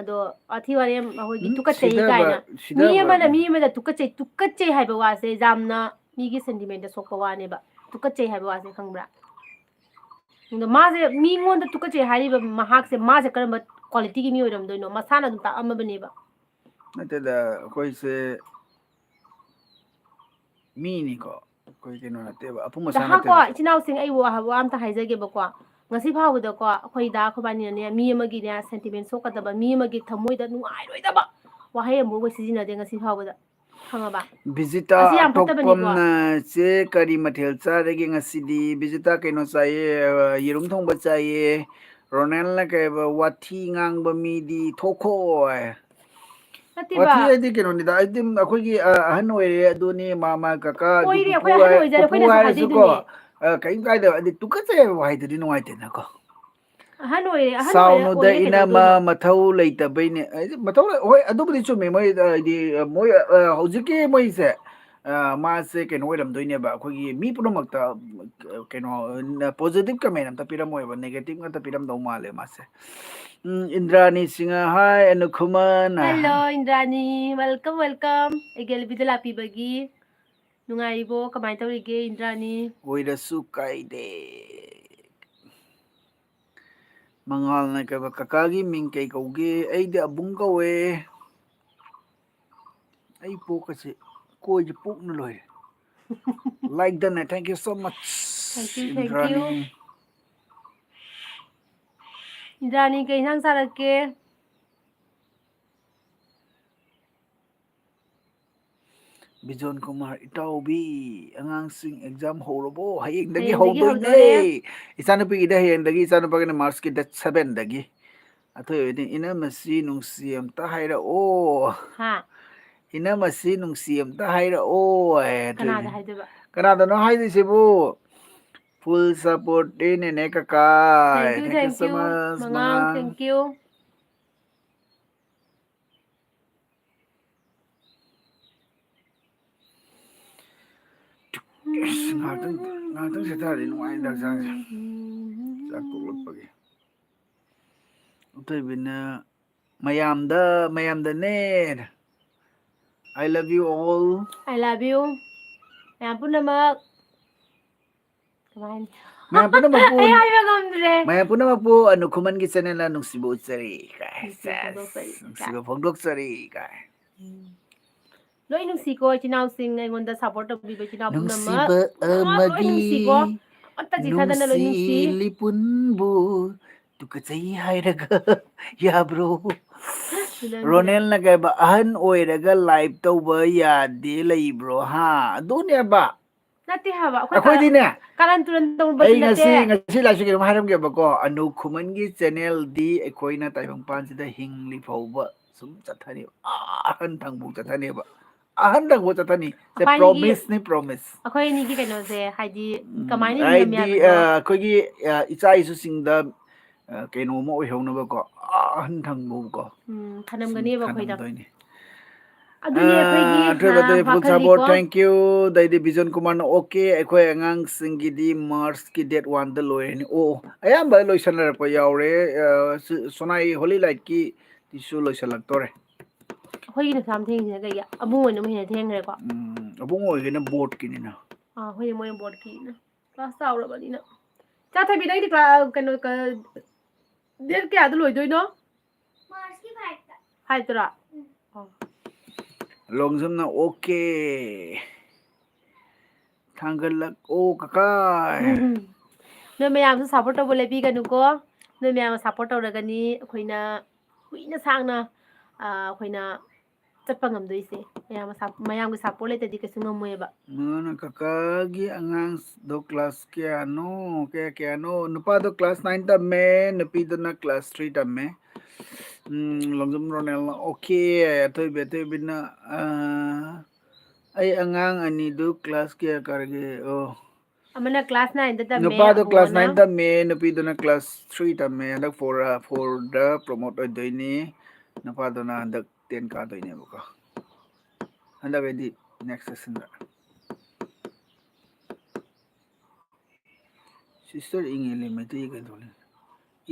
ꯑꯗꯣ ꯋꯥꯊꯤ ꯋꯥꯔꯦꯝ ꯑꯩꯈꯣꯏꯒꯤ ꯎꯝ, ꯇꯨꯀꯠꯆꯩ ꯁꯤꯗꯕ, ꯀꯥꯏꯅ ꯃꯤ ꯁꯤꯗꯕ꯫ ꯑꯃꯅ ꯃꯤ ꯑꯃꯗ ꯇꯨꯀꯠꯆꯩ, ꯇꯨꯀꯠꯆꯩ ꯍꯥꯏꯕ ꯋꯥꯁꯦ ꯌꯥꯝꯅ ꯃꯤꯒꯤ ꯁꯦꯟꯇꯤꯃꯦꯟꯗ ꯁꯣꯛꯄ ꯋꯥꯅꯦꯕ꯫ ꯇꯨꯀꯠꯆꯩ ꯍꯥꯏꯕ ꯋꯥꯁꯦ ꯈꯪꯕ꯭ꯔꯥ? ꯑꯗꯣ ꯃꯥꯁꯦ ꯃꯤꯉꯣꯟꯗ ꯇꯨꯀꯠꯆꯩ ꯍꯥꯏꯔꯤꯕ ꯃꯍꯥꯛꯁꯦ, ꯃꯥꯁꯦ ꯀꯔꯝꯕ ꯀ꯭ꯋꯥꯂꯤꯇꯤꯒꯤ ꯃꯤ ꯑꯣꯏꯔꯝꯗꯣꯏꯅꯣ? ꯃꯁꯥꯅ ꯑꯗꯨꯝ ꯇꯥꯛꯑꯝꯃꯕꯅꯦꯕ꯫ ꯅꯠꯇꯦꯗ, ꯑꯩꯈꯣꯏꯁꯦ ꯃꯤꯅꯤꯀꯣ, ꯑꯩꯈꯣꯏ ꯀꯩꯅꯣ ꯅꯠꯇꯦꯕ, ꯑꯄꯨꯝ ꯑꯁꯥ ꯗꯍꯥꯀꯣ, ꯅꯠꯇꯦꯕ꯫ ꯏꯆꯤꯟ ꯏꯅꯥꯎꯁꯤꯡ, ꯑꯩ ꯋꯥ, ꯋꯥ ꯑꯝꯇ ꯍꯥꯏꯖꯒꯦꯕꯀꯣ꯫ ꯉꯁꯤ ꯐꯥꯎꯕꯗꯀꯣ, ꯑꯩꯈꯣꯏ ꯗꯥ ꯑꯩꯈꯣꯏꯕꯥꯅꯤꯅꯅꯦ, ꯃꯤ ꯑꯃꯒꯤꯅꯦ ꯁꯦꯟꯇꯤꯃꯦꯟ ꯁꯣꯛꯀꯗꯕ, ꯃꯤ ꯑꯃꯒꯤ ꯊꯃꯣꯏꯗ ꯅꯨꯡꯉꯥꯏꯔꯣꯏꯗꯕ ꯋꯥꯍꯩ ꯑꯃꯐꯥꯎꯕ ꯁꯤꯖꯤꯟꯅꯗꯦ ꯉꯁꯤ ꯐꯥꯎꯕꯗ꯫ ꯈꯪꯉꯕ? ꯕꯤꯖꯤꯇꯥ ꯑꯁꯤ ꯌꯥꯝ ꯐꯠꯇꯕꯅꯤꯀꯣ꯫ ꯑꯇꯣꯞꯄꯝꯅ, "ꯆꯦ, ꯀꯔꯤ ꯃꯊꯦꯜ ꯆꯥꯔꯒꯦ ꯉꯁꯤꯗꯤ?" ꯕꯤꯖꯤꯇꯥ, ꯀꯩꯅꯣ ꯆꯥꯏꯌꯦ, ꯑ, ꯌꯦꯔꯨꯝ ꯊꯣꯡꯕ ꯆꯥꯏꯌꯦ꯫ ꯔꯣꯅꯦꯜꯅ ꯀꯩ ꯍꯥꯏꯕ, "ꯋꯥꯊꯤ ꯉꯥꯡꯕ ꯃꯤꯗꯤ ꯊꯣꯛꯈꯣ" ꯍꯥꯏ꯫ ꯅꯠꯇꯦꯕ꯫ ꯋꯥꯊꯤ ꯍꯥꯏꯗꯤ ꯀꯩꯅꯣꯅꯤꯗ, ꯍꯥꯏꯗꯤ ꯑꯩꯈꯣꯏꯒꯤ, ꯑ, ꯑꯍꯟ ꯑꯣꯏꯔꯦ, ꯑꯗꯨꯅꯤ, ꯃꯥ, ꯃꯥ, ꯀꯀꯥ, ꯑꯗꯨ ꯑꯣꯏꯔꯦ, ꯄꯨꯄꯨ ꯑꯩꯈꯣꯏ ꯑꯍꯟ ꯍꯥꯏ-, ꯑꯣꯏꯖꯔꯦ, ꯄꯨꯄꯨ ꯑꯩꯈꯣꯏꯅꯁꯨ ꯍꯥꯏꯔꯁꯨꯀꯣ, ꯍꯥꯏꯖꯩꯗꯨꯅꯤ꯫ ꯑ, ꯀꯔꯤꯝ ꯀꯥꯏꯗꯕ, ꯍꯥꯏꯗꯤ ꯇꯨꯀꯠꯆꯩ ꯍꯥꯏꯕ ꯋꯥꯍꯩꯗꯨꯗꯤ ꯅꯨꯡꯉꯥꯏꯇꯦꯅꯀꯣ꯫ ꯑꯍꯟ ꯑꯣꯏꯔꯦ, ꯑꯍꯟ ꯑꯣꯏꯔꯦ, ꯁꯥꯎꯅꯨꯗ ꯑꯣꯏꯔꯦ, ꯏꯅꯝꯃ, ꯀꯩꯗꯧꯗꯣꯏꯅꯣ? ꯃꯊꯧ ꯂꯩꯇꯕꯩꯅꯦ꯫ ꯍꯥꯏꯗꯤ ꯃꯊꯧ ꯂꯩ-, ꯍꯣꯏ, ꯑꯗꯨꯕꯨꯗꯤ ꯆꯨꯝꯃꯦ꯫ ꯃꯣꯏ, ꯍꯥꯏꯗꯤ, ꯃꯣꯏ, ꯑ, ꯍꯧꯖꯤꯛꯀꯤ ꯃꯣꯏꯁꯦ, ꯑ, ꯃꯥꯁꯦ ꯀꯩꯅꯣ ꯑꯣꯏꯔꯝꯗꯣꯏꯅꯦꯕ, ꯑꯩꯈꯣꯏꯒꯤ ꯃꯤ ꯄꯨꯝꯅꯃꯛꯇ, ꯑ, ꯀꯩꯅꯣ, ꯅ-, positive comment ꯑꯝꯇ ꯄꯤꯔꯝꯃꯣꯏꯕ, negative ꯉꯥꯛꯇ ꯄꯤꯔꯝꯗꯧ ꯃꯥꯜꯂꯦ ꯃꯥꯁꯦ꯫ ꯎꯝ, ꯏꯟꯗ꯭ꯔꯥꯅꯤ Singh, hi, ꯑꯅꯨꯈꯨꯃꯟ꯫ Hello, ꯏꯟꯗ꯭ꯔꯥꯅꯤ, welcome, welcome꯫ ꯑꯩꯒꯤ ꯂꯤꯕꯤꯗ ꯂꯥꯛꯄꯤꯕꯒꯤ꯫ ꯅꯨꯡꯉꯥꯏꯔꯤꯕꯣ? ꯀꯃꯥꯏꯅ ꯇꯧꯔꯤꯒꯦ, ꯏꯟꯗ꯭ꯔꯥꯅꯤ? ꯑꯣꯏꯔꯁꯨ ꯀꯥꯏꯗꯦ꯫ ꯃꯉꯥꯜꯅ ꯀꯩꯕ, "ꯀꯀꯥꯒꯤ ꯃꯤꯡ ꯀꯩ ꯀꯧꯒꯦ?" "ꯑꯩꯗꯤ ꯑꯕꯨꯡ ꯀꯧꯋꯦ꯫ ꯑꯩ ꯄꯣꯛꯀꯁꯦ, ꯀꯣꯏꯁꯦ ꯄꯣꯛꯅ ꯂꯣꯏꯔꯦ꯫ Like done, thank you so much, Thank you, thank ꯏꯟꯗ꯭ꯔꯥꯅꯤ꯫ you. ꯏꯟꯗ꯭ꯔꯥꯅꯤ, ꯀꯩ ꯏꯟꯁꯥꯡ ꯆꯥꯔꯛꯀꯦ? ꯕꯤꯖꯣꯟ ꯀꯨꯃꯥꯔ, "ꯏꯇꯥꯎꯕꯤ, ꯑꯉꯥꯡꯁꯤꯡ exam ꯍꯧꯔꯕꯣ?" ꯍꯌꯦꯡꯗꯒꯤ ꯍꯌꯦꯡꯗꯒꯤ ꯍꯧꯗꯣꯏꯅꯦ꯫ ꯍꯧꯗꯣꯔꯦ꯫ ꯏꯆꯥꯅꯨꯄꯤꯒꯤꯗꯤ ꯍꯌꯦꯡꯗꯒꯤ, ꯏꯆꯥꯅꯨꯄꯥꯒꯤꯅ March ꯀꯤ date seven ꯗꯒꯤ꯫ ꯑꯊꯣꯏꯕꯗꯤ, "ꯏꯅꯝꯃꯁꯤ ꯅꯨꯡꯁꯤ ꯑꯝꯇ ꯍꯥꯏꯔꯛꯑꯣ꯫ ꯍꯥ? ꯏꯅꯝꯃꯁꯤ ꯅꯨꯡꯁꯤ ꯑꯝꯇ ꯍꯥꯏꯔꯛꯑꯣ" ꯍꯥꯏ ꯀꯅꯥꯗ ꯑꯊꯣꯏꯕꯤ꯫ ꯍꯥꯏꯗꯣꯏꯕ? ꯀꯅꯥꯗꯅꯣ ꯍꯥꯏꯗꯣꯏꯁꯤꯕꯨ? Full support ꯅꯦ ꯅꯦꯅꯦ ꯀꯀꯥ꯫ Thank you, Thank you thank so you. much, ꯃꯉꯥꯡ, ꯃꯉꯥꯡ꯫ Thank you. ꯑꯁ, ꯉꯥꯏꯍꯥꯛꯇꯪ, ꯉꯥꯏꯍꯥꯛꯇꯪ ꯁꯦꯠꯊꯔꯗꯤ ꯅꯨꯡꯉꯥꯏꯅꯤ ꯍꯛꯆꯥꯡꯁꯦ꯫ ꯆꯥꯛ ꯇꯣꯛꯂꯛꯄꯒꯤ꯫ ꯑꯊꯣꯏꯕꯤꯅ ꯃꯌꯥꯝꯗ, ꯃꯌꯥꯝꯗꯅꯦ꯫ I love you all. I love you. ꯃꯌꯥꯝ ꯄꯨꯝꯅꯃꯛ꯫ ꯀꯃꯥꯏ ꯍꯥꯏꯅꯤ? ꯃꯌꯥꯝ ꯄꯨꯝꯅꯃꯛꯄꯨ, ꯑꯩ ꯍꯥꯏꯕ ꯉꯝꯗ꯭ꯔꯦ꯫ ꯃꯌꯥꯝ ꯄꯨꯝꯅꯃꯛꯄꯨ ꯑꯅꯨ ꯈꯨꯃꯟꯒꯤ channel ꯅ ꯅꯨꯡꯁꯤꯕ ꯎꯠꯆꯔꯤ ꯀꯥꯏ꯫ ꯅꯨꯡꯁꯤꯕ ꯁꯦꯁ, ꯐꯣꯡꯗꯣꯛꯆꯔꯤ ꯀꯥꯏ꯫ ꯅꯨꯡꯁꯤꯕ ꯐꯣꯡꯗꯣꯛꯆꯔꯤ ꯀꯥꯏ꯫ ꯎꯝ꯫ ꯂꯣꯏ ꯅꯨꯡꯁꯤꯀꯣ, ꯏꯆꯤꯟ ꯏꯅꯥꯎꯁꯤꯡ ꯑꯩꯉꯣꯟꯗ support ꯇꯧꯕꯤꯕ ꯏꯆꯤꯟ ꯏꯅꯥꯎ ꯄꯨꯝꯅꯃꯛ꯫ ꯅꯨꯡꯁꯤꯕ ꯂꯣꯏꯅꯃꯛ ꯂꯣꯏ ꯑꯃꯗꯤ ꯅꯨꯡꯁꯤꯀꯣ꯫ ꯑꯝꯇ ꯆꯤꯠꯊꯗꯅ ꯂꯣꯏ ꯅꯨꯡꯁꯤ꯫ ꯅꯨꯡꯁꯤꯂꯤ ꯄꯨꯟꯕꯨ ꯇꯨꯀꯠꯆꯩ ꯍꯥꯏꯔꯒ ꯌꯥꯕ꯭ꯔꯣ? ꯁꯤꯗ ꯔꯣꯅꯦꯜꯅ ꯀꯩꯕ, "ꯑꯍꯟ ꯑꯣꯏꯔꯒ live ꯇꯧꯕ ꯌꯥꯗꯦ ꯂꯩꯕ꯭ꯔꯣ?" ꯍꯥ? ꯑꯗꯨꯅꯦꯕ꯫ ꯅꯠꯇꯦ ꯍꯥꯏꯕ, ꯑꯩꯈꯣꯏ ꯑꯩꯈꯣꯏꯗꯤꯅꯦ, ꯀꯥꯔꯟ ꯇꯨꯔꯟ ꯇꯧꯔꯨꯕꯁꯨ ꯑꯩ ꯉꯁꯤ, ꯅꯠꯇꯦ꯫ ꯉꯁꯤ ꯂꯥꯏꯁꯨ ꯀꯩꯅꯣꯝ ꯍꯥꯏꯔꯝꯒꯦꯕꯀꯣ, ꯑꯅꯨ ꯈꯨꯃꯟꯒꯤ channel ꯗꯤ ꯑꯩꯈꯣꯏꯅ ꯇꯥꯏꯕꯪꯄꯥꯟꯁꯤꯗ ꯍꯤꯡꯂꯤ ꯐꯥꯎꯕ ꯁꯨꯝ ꯆꯠꯊꯅꯦꯕ, ꯑꯥ, ꯑꯍꯟ ꯊꯪꯕꯧ ꯆꯠꯊꯅꯦꯕ, ꯑꯍꯟ ꯊꯪꯕꯧ ꯆꯠꯊꯅꯤ꯫ ꯁꯦ, ꯑꯩꯈꯣꯏ ꯑꯅꯤꯒꯤ, promise ꯅꯤ, promise꯫ ꯑꯩꯈꯣꯏ ꯑꯅꯤꯒꯤ ꯀꯩꯅꯣꯁꯦ ꯍꯥꯏꯗꯤ ꯎꯝ, ꯀꯃꯥꯏꯅ ꯍꯥꯏꯗꯤ, ꯍꯤꯡꯉꯝꯃꯦ ꯍꯥꯏꯕꯅꯣ? ꯑ, ꯑꯩꯈꯣꯏꯒꯤ, ꯑ, ꯏꯆꯥ ꯏꯁꯨꯁꯤꯡꯗ, ꯑ, ꯀꯩꯅꯣꯝꯃ ꯑꯣꯏꯍꯧꯅꯕꯀꯣ, ꯑꯥ, ꯑꯍꯟ ꯊꯪꯕꯧꯀꯣ꯫ ꯎꯝ, ꯁꯨꯝ ꯊꯅꯝꯒꯅꯦꯕ ꯑꯩꯈꯣꯏꯗ꯫ ꯊꯅꯝꯗꯣꯏꯅꯤ꯫ ꯑꯗꯨꯅꯤ ꯑꯩꯈꯣꯏꯒꯤ, ꯑꯥ, ꯑꯊꯣꯏꯕ ꯑꯥ, ꯑꯊꯣꯏꯕ full support, ꯋꯥꯈꯜꯅꯤꯀꯣ꯫ Thank you꯫ ꯑꯗꯩꯗꯤ ꯕꯤꯖꯣꯟ ꯀꯨꯃꯥꯔꯅ, "Okay, ꯑꯩꯈꯣꯏ ꯑꯉꯥꯡꯁꯤꯡꯒꯤꯗꯤ March ꯀꯤ date one ꯗ ꯂꯣꯏꯔꯅꯤ"꯫ ꯑꯣ, ꯑꯌꯥꯝꯕ ꯂꯣꯏꯁꯟꯅꯔꯛꯄ ꯌꯥꯎꯔꯦ꯫ ꯑꯥ, ꯁꯤ-, ꯁꯣꯅꯥꯏ Holy Light ꯀꯤꯁꯨ ꯂꯣꯏꯁꯜꯂꯛꯇꯣꯔꯦ꯫ ꯑꯩꯈꯣꯏꯒꯤꯅ ꯁꯨꯛꯌꯥꯝ ꯊꯦꯡꯉꯤꯁꯤꯅ ꯀꯩꯒꯤ? ꯑꯕꯨꯡꯉꯣ ꯍꯣꯏꯅ ꯑꯃꯨꯛ ꯍꯦꯟꯅ ꯊꯦꯡꯈ꯭ꯔꯦꯀꯣ꯫ ꯎꯝ, ꯑꯕꯨꯡꯉꯣ ꯍꯣꯏꯒꯤꯅ ꯕꯣꯔꯠꯀꯤꯅꯤꯅ꯫ ꯑꯥ, ꯍꯣꯏꯅꯦ, ꯃꯣꯏꯅ ꯕꯣꯔꯠꯀꯤꯅ꯫ ꯀ꯭ꯂꯥꯁ ꯆꯥꯎꯔꯕꯅꯤꯅ꯫ ꯆꯥ ꯊꯣꯏꯕꯤ, ꯅꯪꯗꯤ ꯀ꯭ꯂꯥꯁ, ꯀꯩꯅꯣ, ꯗꯦꯠ ꯀꯌꯥꯗ ꯂꯣꯏꯗꯣꯏꯅꯣ? ꯐꯥꯏꯚꯇꯔꯣ? ꯂꯣꯡꯖꯝꯅ ꯑꯣꯀꯦ꯫ ꯊꯥꯡꯒꯠꯂꯛꯑꯣ ꯀꯀꯥ꯫ ꯅꯣꯏ ꯃꯌꯥꯝꯁꯨ ꯁꯞꯄꯣꯔꯠ ꯇꯧꯕ ꯂꯦꯞꯄꯤꯒꯅꯨꯀꯣ꯫ ꯅꯣꯏ ꯃꯌꯥꯝꯅ ꯁꯞꯄꯣꯔꯠ ꯇꯧꯔꯒꯅꯤ ꯑꯩꯈꯣꯏꯅ ꯀꯨꯏꯅ ꯁꯥꯡꯅ, ꯑ, ꯑꯩꯈꯣꯏꯅ ꯆꯠꯄ ꯉꯝꯗꯣꯏꯁꯦ꯫ ꯃꯌꯥꯝ ꯁꯞ-, ꯃꯌꯥꯝꯒꯤ ꯁꯞꯄꯣꯔꯠ ꯂꯩꯇ꯭ꯔꯗꯤ ꯀꯩꯁꯨ ꯉꯝꯃꯣꯏꯕ꯫ ꯃꯉꯥꯅ ꯀꯀꯥꯒꯤ ꯑꯉꯥꯡꯗꯣ ꯀ꯭ꯂꯥꯁ ꯀꯌꯥꯅꯣ? ꯀꯌꯥ ꯀꯌꯥꯅꯣ? ꯅꯨꯄꯥꯗꯣ ꯀ꯭ꯂꯥꯁ ꯅꯥꯏꯟ ꯇꯝꯃꯦ, ꯅꯨꯄꯤꯗꯨꯅ ꯀ꯭ꯂꯥꯁ ꯊ꯭ꯔꯤ ꯇꯝꯃꯦ꯫ ꯎꯝ, ꯂꯣꯡꯖꯝ ꯔꯣꯅꯦꯜꯅ ꯑꯣꯀꯦ꯫ ꯑꯊꯣꯏꯕꯤ, ꯑꯊꯣꯏꯕꯤꯅ, ꯑ, ꯑꯩ ꯑꯉꯥꯡ ꯑꯅꯤꯗꯨ ꯀ꯭ꯂꯥꯁ ꯀꯌꯥ ꯀꯥꯔꯒꯦ? ꯑꯣ꯫ ꯑꯃꯅ ꯀ꯭ꯂꯥꯁ ꯅꯥꯏꯟꯗ ꯇꯝꯃꯦ, ꯅꯨꯄꯥꯗꯣ ꯀ꯭ꯂꯥꯁ ꯑꯕꯨꯡꯉꯣꯅ꯫ ꯅꯥꯏꯟ ꯇꯝꯃꯦ, ꯅꯨꯄꯤꯗꯨꯅ ꯀ꯭ꯂꯥꯁ ꯊ꯭ꯔꯤ ꯇꯝꯃꯦ꯫ ꯍꯟꯗꯛ ꯐꯣꯔ, ꯐꯣꯔꯗ ꯄ꯭ꯔꯣꯃꯣꯠ ꯑꯣꯏꯗꯣꯏꯅꯤ꯫ ꯅꯨꯄꯥꯗꯨꯅ ꯍꯟꯗꯛ ꯇꯦꯟ ꯀꯥꯗꯣꯏꯅꯦꯕꯀꯣ꯫ ꯍꯟꯗꯛ ꯍꯥꯏꯗꯤ ꯅꯦꯛꯁ ꯁꯦꯁꯟꯗ꯫ ꯁꯤꯁꯇꯔ ꯏꯪꯉꯦꯜꯂꯤ ꯃꯩꯇꯩ ꯀꯩꯗꯧꯔꯦ?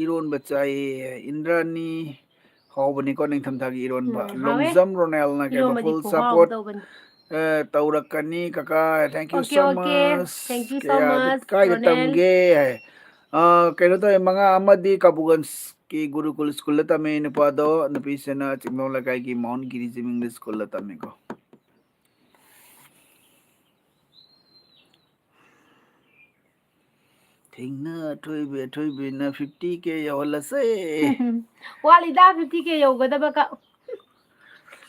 ꯏꯔꯣꯟꯕ ꯆꯥꯏꯌꯦ ꯏꯟꯗ꯭ꯔꯥꯅꯤ꯫ ꯍꯥꯎꯕꯅꯤꯀꯣ ꯅꯤꯡꯊꯝꯊꯥꯒꯤ ꯏꯔꯣꯟꯕ꯫ ꯎꯝ, ꯍꯥꯎꯋꯦ꯫ ꯂꯣꯡꯖꯝ ꯔꯣꯅꯦꯜꯅ ꯀꯩꯅꯣ ꯏꯔꯣꯟꯕꯗꯤ ꯐꯨꯜ ꯈꯨꯍꯥꯎ ꯁꯞꯄꯣꯔꯠ ꯇꯧꯕꯅꯤ꯫ ꯑ, ꯇꯧꯔꯛꯀꯅꯤ ꯀꯀꯥ꯫ Thank you Okay, so okay. much꯫ Thank you so ꯀꯌꯥꯗ, much, ꯀꯥꯏꯗ ꯔꯣꯅꯦꯜ꯫ ꯇꯝꯒꯦ ꯍꯥꯏ? ꯑ, ꯀꯩꯅꯣ ꯇꯧꯋꯦ, ꯃꯉꯥ ꯑꯃꯗꯤ ꯀꯥꯕꯨꯒꯟꯁꯀꯤ ꯒꯨꯔꯨꯀꯨꯜ ꯁ꯭ꯀꯨꯜꯗ ꯇꯝꯃꯦ ꯅꯨꯄꯥꯗꯣ, ꯅꯨꯄꯤꯁꯤꯅ ꯆꯤꯡꯂꯣꯡ ꯂꯩꯀꯥꯏꯒꯤ ꯃꯥꯎꯟ ꯒꯤꯔꯤꯖꯤꯝ ꯏꯪꯂꯤꯁ ꯁ꯭ꯀꯨꯜꯗ ꯇꯝꯃꯦꯀꯣ꯫ ꯊꯦꯡꯅ ꯑꯊꯣꯏꯕꯤ, ꯑꯊꯣꯏꯕꯤꯅ fifty K ꯌꯧꯍꯜꯂꯁꯦ꯫ ꯋꯥꯠꯂꯤꯗ fifty K ꯌꯧꯒꯗꯕ ꯀ-,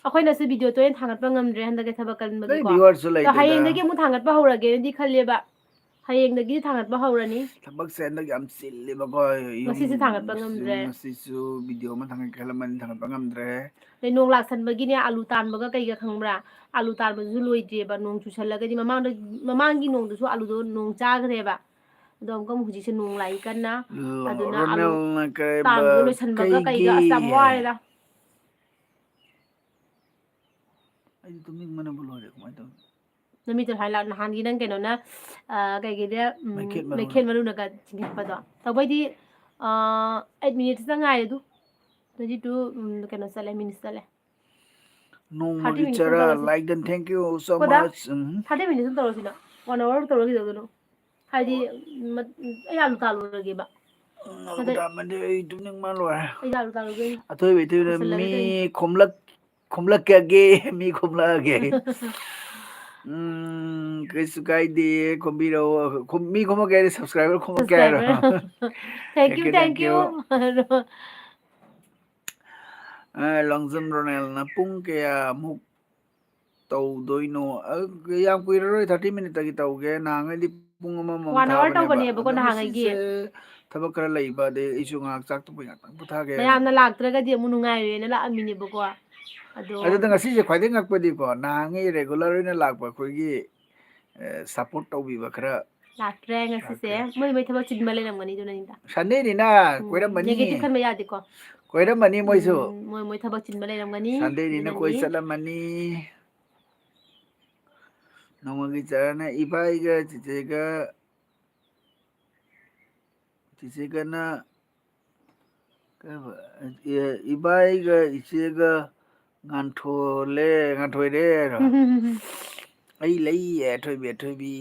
ꯑꯩꯈꯣꯏꯅꯁꯨ ꯚꯤꯗꯤꯑꯣ ꯇꯣꯏꯅ ꯊꯥꯡꯒꯠꯄ ꯉꯝꯗ꯭ꯔꯦ ꯍꯟꯗꯛꯀꯤ ꯊꯕꯛ ꯅꯣꯏ ꯀꯟꯕꯒꯤꯀꯣ꯫ viewersꯁꯨ ꯑꯗꯣ ꯂꯩꯇꯦꯗ꯫ ꯍꯌꯦꯡꯗꯒꯤ ꯑꯃꯨꯛ ꯊꯥꯡꯒꯠꯄ ꯍꯧꯔꯒꯦꯅꯗꯤ ꯈꯜꯂꯦꯕ꯫ ꯍꯌꯦꯡꯗꯒꯤ ꯊꯥꯡꯒꯠꯄ ꯍꯧꯔꯅꯤ꯫ ꯊꯕꯛꯁꯦ ꯍꯟꯗꯛ ꯌꯥꯝ ꯆꯤꯜꯂꯦꯕꯀꯣ꯫ ꯌꯨꯝ, ꯉꯁꯤꯁꯨ ꯊꯥꯡꯒꯠꯄ ꯉꯁꯤ-, ꯉꯝꯗ꯭ꯔꯦ꯫ ꯉꯁꯤꯁꯨ ꯚꯤꯗꯤꯑꯣ ꯑꯃ ꯊꯥꯡꯒꯠꯀꯦ ꯈꯜꯂꯝꯕꯅꯤ, ꯊꯥꯡꯒꯠꯄ ꯉꯝꯗ꯭ꯔꯦ꯫ ꯑꯗꯩ ꯅꯣꯡ ꯂꯥꯛꯁꯟꯕꯒꯤꯅꯦ, ꯑꯥꯂꯨ ꯇꯥꯟꯕꯒ ꯀꯩꯒ ꯈꯪꯕ꯭ꯔꯥ? ꯑꯥꯂꯨ ꯇꯥꯟꯕꯗꯨꯁꯨ ꯂꯣꯏꯗ꯭ꯔꯤꯑꯕ, ꯅꯣꯡ ꯆꯨꯁꯜꯂꯒꯗꯤ꯫ ꯃꯃꯥꯡꯗ, ꯃꯃꯥꯡꯒꯤ ꯅꯣꯡꯗꯨꯁꯨ ꯑꯥꯂꯨꯗꯣ ꯅꯣꯡ ꯆꯥꯈ꯭ꯔꯦꯕ꯫ ꯑꯗꯣ ꯑꯃꯨꯛꯀ ꯑꯃꯨꯛ ꯍꯧꯖꯤꯛꯁꯦ ꯅꯣꯡ ꯂꯥꯛꯏ ꯀꯟꯅ꯫ ꯂꯣ-, ꯑꯗꯨꯅ ꯑꯥꯂꯨ ꯔꯣꯅꯦꯜꯅ ꯀꯔꯤꯕ, ꯇꯥꯟꯕꯗꯣ ꯂꯣꯏꯁꯟꯕꯒ ꯀꯩꯒ ꯑꯁ ꯌꯥꯝ ꯀꯩꯒꯤ? ꯋꯥꯔꯦꯗ꯫ ꯑꯩꯗꯤ ꯇꯨꯝꯅꯤꯡꯕꯅꯕꯨ ꯂꯣꯏꯔꯦ, ꯀꯃꯥꯏꯅ ꯇꯧꯅꯤ? ꯅꯨꯃꯤꯠꯇꯨ ꯍꯥꯏ ꯂꯥꯛ-, ꯅꯍꯥꯟꯒꯤ ꯅꯪ ꯀꯩꯅꯣꯅ, ꯑ, ꯀꯩꯒꯤꯗ, ꯎꯝ, ꯃꯩꯈꯦꯠ ꯃꯔꯨꯅ꯫ ꯃꯩꯈꯦꯠ ꯃꯔꯨꯅꯒ ꯆꯤꯡꯈꯠꯄꯗꯣ꯫ ꯇꯧꯕꯩꯗꯤ, ꯑ, eight minutesꯇ ꯉꯥꯏꯔꯦ ꯑꯗꯨ꯫ Twenty two, ꯎꯝ, ꯀꯩꯅꯣ ꯆꯠꯂꯦ, minutes ꯆꯠꯂꯦ꯫ ꯅꯣꯡꯃꯒꯤ ꯆꯔꯥ, like done, thank you so much. Um. Thirty minutes ꯑꯗꯨꯝ ꯇꯧꯔꯁꯤꯅ꯫ One hour ꯇꯧꯔꯒ ꯀꯩꯗꯧꯗꯣꯏꯅꯣ? ꯍꯥꯏꯗꯤ, ꯃꯠ-, ꯑꯩ ꯑꯥꯂꯨ ꯇꯥꯜꯂꯨꯔꯒꯦꯕ꯫ ꯎꯝ, ꯑꯥꯂꯨ ꯇꯥꯟꯕꯗꯤ ꯑꯩ ꯇꯨꯝꯅꯤꯡꯕꯅ ꯂꯣꯏꯔꯦ꯫ ꯑꯩ ꯑꯥꯂꯨ ꯇꯥꯜꯂꯨꯗꯣꯏꯅꯤ꯫ ꯑꯊꯣꯏꯕ, ꯏꯊꯣꯏꯕ, ꯃꯤ ꯈꯣꯝꯂꯛ-, ꯈꯣꯝꯂꯛꯀꯒꯦ, ꯃꯤ ꯈꯣꯝꯂꯛꯑꯒꯦ꯫ ꯎꯝ, ꯀꯩꯁꯨ ꯀꯥꯏꯗꯦ, ꯈꯣꯝꯕꯤꯔꯛꯑꯣ꯫ ꯈꯣꯝ-, ꯃꯤ ꯈꯣꯝꯃꯛꯀꯦ ꯍꯥꯏꯗꯤ subscriber ꯈꯣꯝꯃꯛꯀꯦ ꯍꯥꯏꯔꯣ? Subscriber꯫ Thank you, thank you, thank you꯫ ꯑ, ꯂꯣꯡꯖꯝ ꯔꯣꯅꯦꯜꯅ ꯄꯨꯡ ꯀꯌꯥꯃꯨꯛ ꯇꯧꯗꯣꯏꯅꯣ? ꯑ, ꯌꯥꯝ ꯀꯨꯏꯔꯔꯣꯏ, thirty minute ꯇꯒꯤ ꯇꯧꯒꯦ꯫ ꯅꯍꯥꯟꯉꯩꯗꯤ ꯄꯨꯡ ꯑꯃꯃꯝ ꯊꯥꯕꯅꯦꯕ꯫ One hour ꯇꯧꯕꯅꯦꯕꯀꯣ ꯅꯍꯥꯟꯉꯩꯒꯤ꯫ ꯑꯗꯣ ꯉꯁꯤꯁꯦ ꯊꯕꯛ ꯈꯔ ꯂꯩꯕ, ꯑꯗꯩ ꯑꯩꯁꯨ ꯉꯥꯏꯍꯥꯛ ꯆꯥꯛ ꯇꯣꯛꯄꯩ ꯉꯥꯛꯇꯪ ꯄꯣꯊꯥꯒꯦ꯫ ꯃꯌꯥꯝꯅ ꯂꯥꯛꯇ꯭ꯔꯒꯗꯤ ꯑꯃꯨꯛ ꯅꯨꯡꯉꯥꯏꯔꯣꯏꯅ ꯂꯥꯛꯑꯝꯃꯤꯅꯦꯕꯀꯣ꯫ ꯑꯗꯣ ꯑꯗꯨꯗ ꯉꯁꯤꯁꯦ ꯈ꯭ꯋꯥꯏꯗꯩ ꯉꯛꯄꯗꯤꯀꯣ, ꯅꯍꯥꯟꯉꯩ regular ꯑꯣꯏꯅ ꯂꯥꯛꯄ ꯑꯩꯈꯣꯏꯒꯤ, ꯑ, support ꯇꯧꯕꯤꯕ ꯈꯔ ꯂꯥꯛꯇ꯭ꯔꯦ ꯉꯁꯤꯁꯦ꯫ ꯂꯥꯛꯇ꯭ꯔꯦ꯫ ꯃꯣꯏ, ꯃꯣꯏ ꯊꯕꯛ ꯆꯤꯟꯕ ꯂꯩꯔꯝꯒꯅꯤ ꯑꯗꯨꯅꯅꯤꯗ꯫ Sundayꯅꯤꯅ ꯎꯝ, ꯀꯣꯏꯔꯝꯃꯅꯤ꯫ Negative ꯈꯟꯕ ꯌꯥꯗꯦꯀꯣ꯫ ꯀꯣꯏꯔꯝꯃꯅꯤ ꯃꯣꯏꯁꯨ꯫ ꯎꯝ, ꯃꯣꯏ, ꯃꯣꯏ ꯊꯕꯛ ꯆꯤꯟꯕ ꯂꯩꯔꯝꯒꯅꯤ꯫ Sundayꯅꯤꯅ ꯑꯗꯨꯅꯅꯤ꯫ ꯀꯣꯏ ꯆꯠꯂꯝꯃꯅꯤ꯫ ꯅꯣꯡꯃꯒꯤ ꯆꯔꯥꯅ ꯏꯕꯥꯏꯒ ꯆꯤꯆꯦꯒ, ꯆꯤꯆꯦꯒꯅ ꯀꯩꯕ? ꯑꯦ, ꯏꯕꯥꯏꯒ ꯏꯆꯦꯒ ꯉꯥꯟꯊꯣꯜꯂꯦ, ꯉꯥꯟꯊꯣꯏꯔꯦ ꯍꯥꯏꯔꯣ? ꯑꯩ ꯂꯩꯌꯦ, ꯑꯊꯣꯏꯕꯤ, ꯑꯊꯣꯏꯕꯤ꯫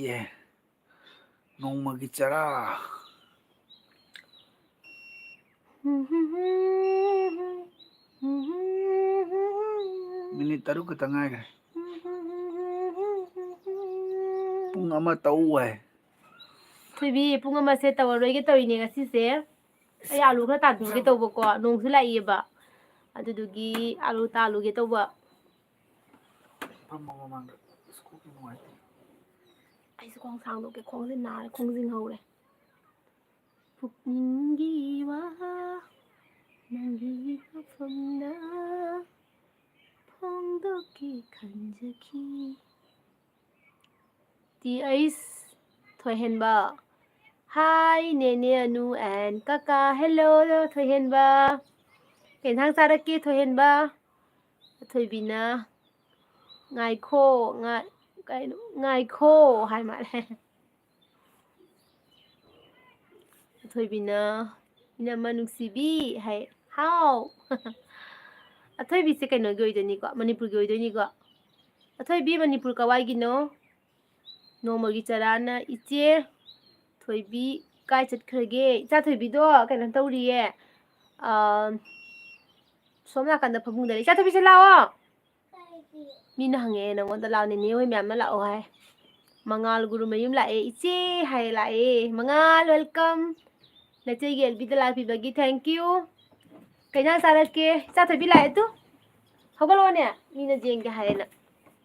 ꯅꯣꯡꯃꯒꯤ ꯆꯔꯥ꯫ Minute ꯇꯔꯨꯛ ꯈꯛꯇ ꯉꯥꯏꯈ꯭ꯔꯦ꯫ ꯄꯨꯡ ꯑꯃ ꯇꯧ ꯍꯥꯏ꯫ ꯊꯣꯏꯕꯤ, ꯄꯨꯡ ꯑꯃꯁꯦ ꯇꯧꯔꯔꯣꯏꯒꯦ ꯇꯧꯔꯤꯅꯦ ꯉꯁꯤꯁꯦ꯫ ꯑꯩ ꯑꯥꯂꯨ ꯈꯔ ꯇꯥꯟꯊꯣꯛꯀꯦ ꯇꯧꯕꯀꯣ, ꯅꯣꯡꯁꯨ ꯂꯥꯛꯏꯌꯦꯕ꯫ ꯑꯗꯨꯗꯨꯒꯤ ꯑꯥꯂꯨ ꯇꯥꯜꯂꯨꯒꯦ ꯇꯧꯕ꯫ ꯐꯝꯃꯣ ꯃꯃꯥꯡꯗ꯫ ꯑꯁ, ꯈꯣꯡꯁꯦ ꯅꯨꯡꯉꯥꯏꯇꯦ꯫ ꯑꯩꯁꯨ ꯈꯣꯡ ꯁꯥꯡꯗꯣꯛꯀꯦ, ꯈꯣꯡꯁꯦ ꯅꯥꯔꯦ, ꯈꯣꯡꯖꯤꯡ ꯍꯧꯔꯦ꯫ ꯄꯨꯛꯅꯤꯡꯒꯤ ꯋꯥ ꯅꯪꯒꯤ ꯃꯐꯝꯗ ꯐꯣꯡꯗꯣꯛꯀꯦ ꯈꯟꯖꯈꯤ꯫ ꯇꯤ ꯑꯩꯁ ꯊꯣꯏꯍꯦꯟꯕ꯫ Hi, ꯅꯦꯅꯦ ꯑꯅꯨ and ꯀꯀꯥ꯫ Hello, ꯊꯣꯏꯍꯦꯟꯕ꯫ ꯀꯩ ꯏꯟꯁꯥꯡ ꯆꯥꯔꯛꯀꯦ, ꯊꯣꯏꯍꯦꯟꯕ? ꯑꯊꯣꯏꯕꯤꯅ, "ꯉꯥꯏꯈꯣ, ꯉꯥꯏ-, ꯀꯩꯅꯣ, ꯉꯥꯏꯈꯣ" ꯍꯥꯏ ꯃꯥꯜꯂꯦ꯫ ꯑꯊꯣꯏꯕꯤꯅ, "ꯏꯅꯝꯃ ꯅꯨꯡꯁꯤꯕꯤ" ꯍꯥꯏ꯫ "ꯍꯥꯎ"꯫ ꯑꯊꯣꯏꯕꯤꯁꯦ ꯀꯩꯅꯣꯒꯤ ꯑꯣꯏꯗꯣꯏꯅꯤꯀꯣ, ꯃꯅꯤꯄꯨꯔꯒꯤ ꯑꯣꯏꯗꯣꯏꯅꯤꯀꯣ꯫ ꯑꯊꯣꯏꯕꯤ, ꯃꯅꯤꯄꯨꯔ ꯀꯋꯥꯏꯒꯤꯅꯣ? ꯅꯣꯡꯃꯒꯤ ꯆꯔꯥꯅ ꯏꯆꯦ ꯊꯣꯏꯕꯤ ꯀꯥꯏ ꯆꯠꯈ꯭ꯔꯒꯦ? ꯏꯆꯥ ꯊꯣꯏꯕꯤꯗꯣ ꯀꯩꯅꯣ ꯇꯧꯔꯤꯌꯦ꯫ ꯑꯥ, ꯁꯣꯝ ꯅꯥꯀꯟꯗ ꯐꯃꯨꯡꯗ ꯂꯩ꯫ ꯏꯆꯥ ꯊꯣꯏꯕꯤꯁꯦ ꯂꯥꯛꯑꯣ꯫ ꯃꯤꯅ ꯍꯪꯉꯛꯑꯦ ꯅꯪꯉꯣꯟꯗ ꯂꯥꯛꯑꯣ, ꯅꯦꯅꯦ ꯍꯣꯏ ꯃꯌꯥꯝꯅ ꯂꯥꯛꯑꯣ ꯍꯥꯏ꯫ ꯃꯉꯥꯜ ꯒꯨꯔꯨ ꯃꯌꯨꯝ ꯂꯥꯛꯑꯦ ꯏꯆꯦ ꯍꯥꯏ ꯂꯥꯛꯑꯦ꯫ ꯃꯉꯥꯜ, welcome꯫ ꯅꯆꯦꯒꯤ ꯑꯦꯜꯕꯤꯗ ꯂꯥꯛꯄꯤꯕꯒꯤ thank you꯫ ꯀꯩ ꯏꯟꯖꯥꯡ ꯆꯥꯔꯛꯀꯦ? ꯏꯆꯥ ꯊꯣꯏꯕꯤ ꯂꯥꯛꯑꯦ ꯇꯨ꯫ ꯍꯧꯒꯠꯂꯛꯑꯣꯅꯦ꯫ ꯃꯤꯅ ꯌꯦꯡꯒꯦ ꯍꯥꯏꯌꯦꯅ꯫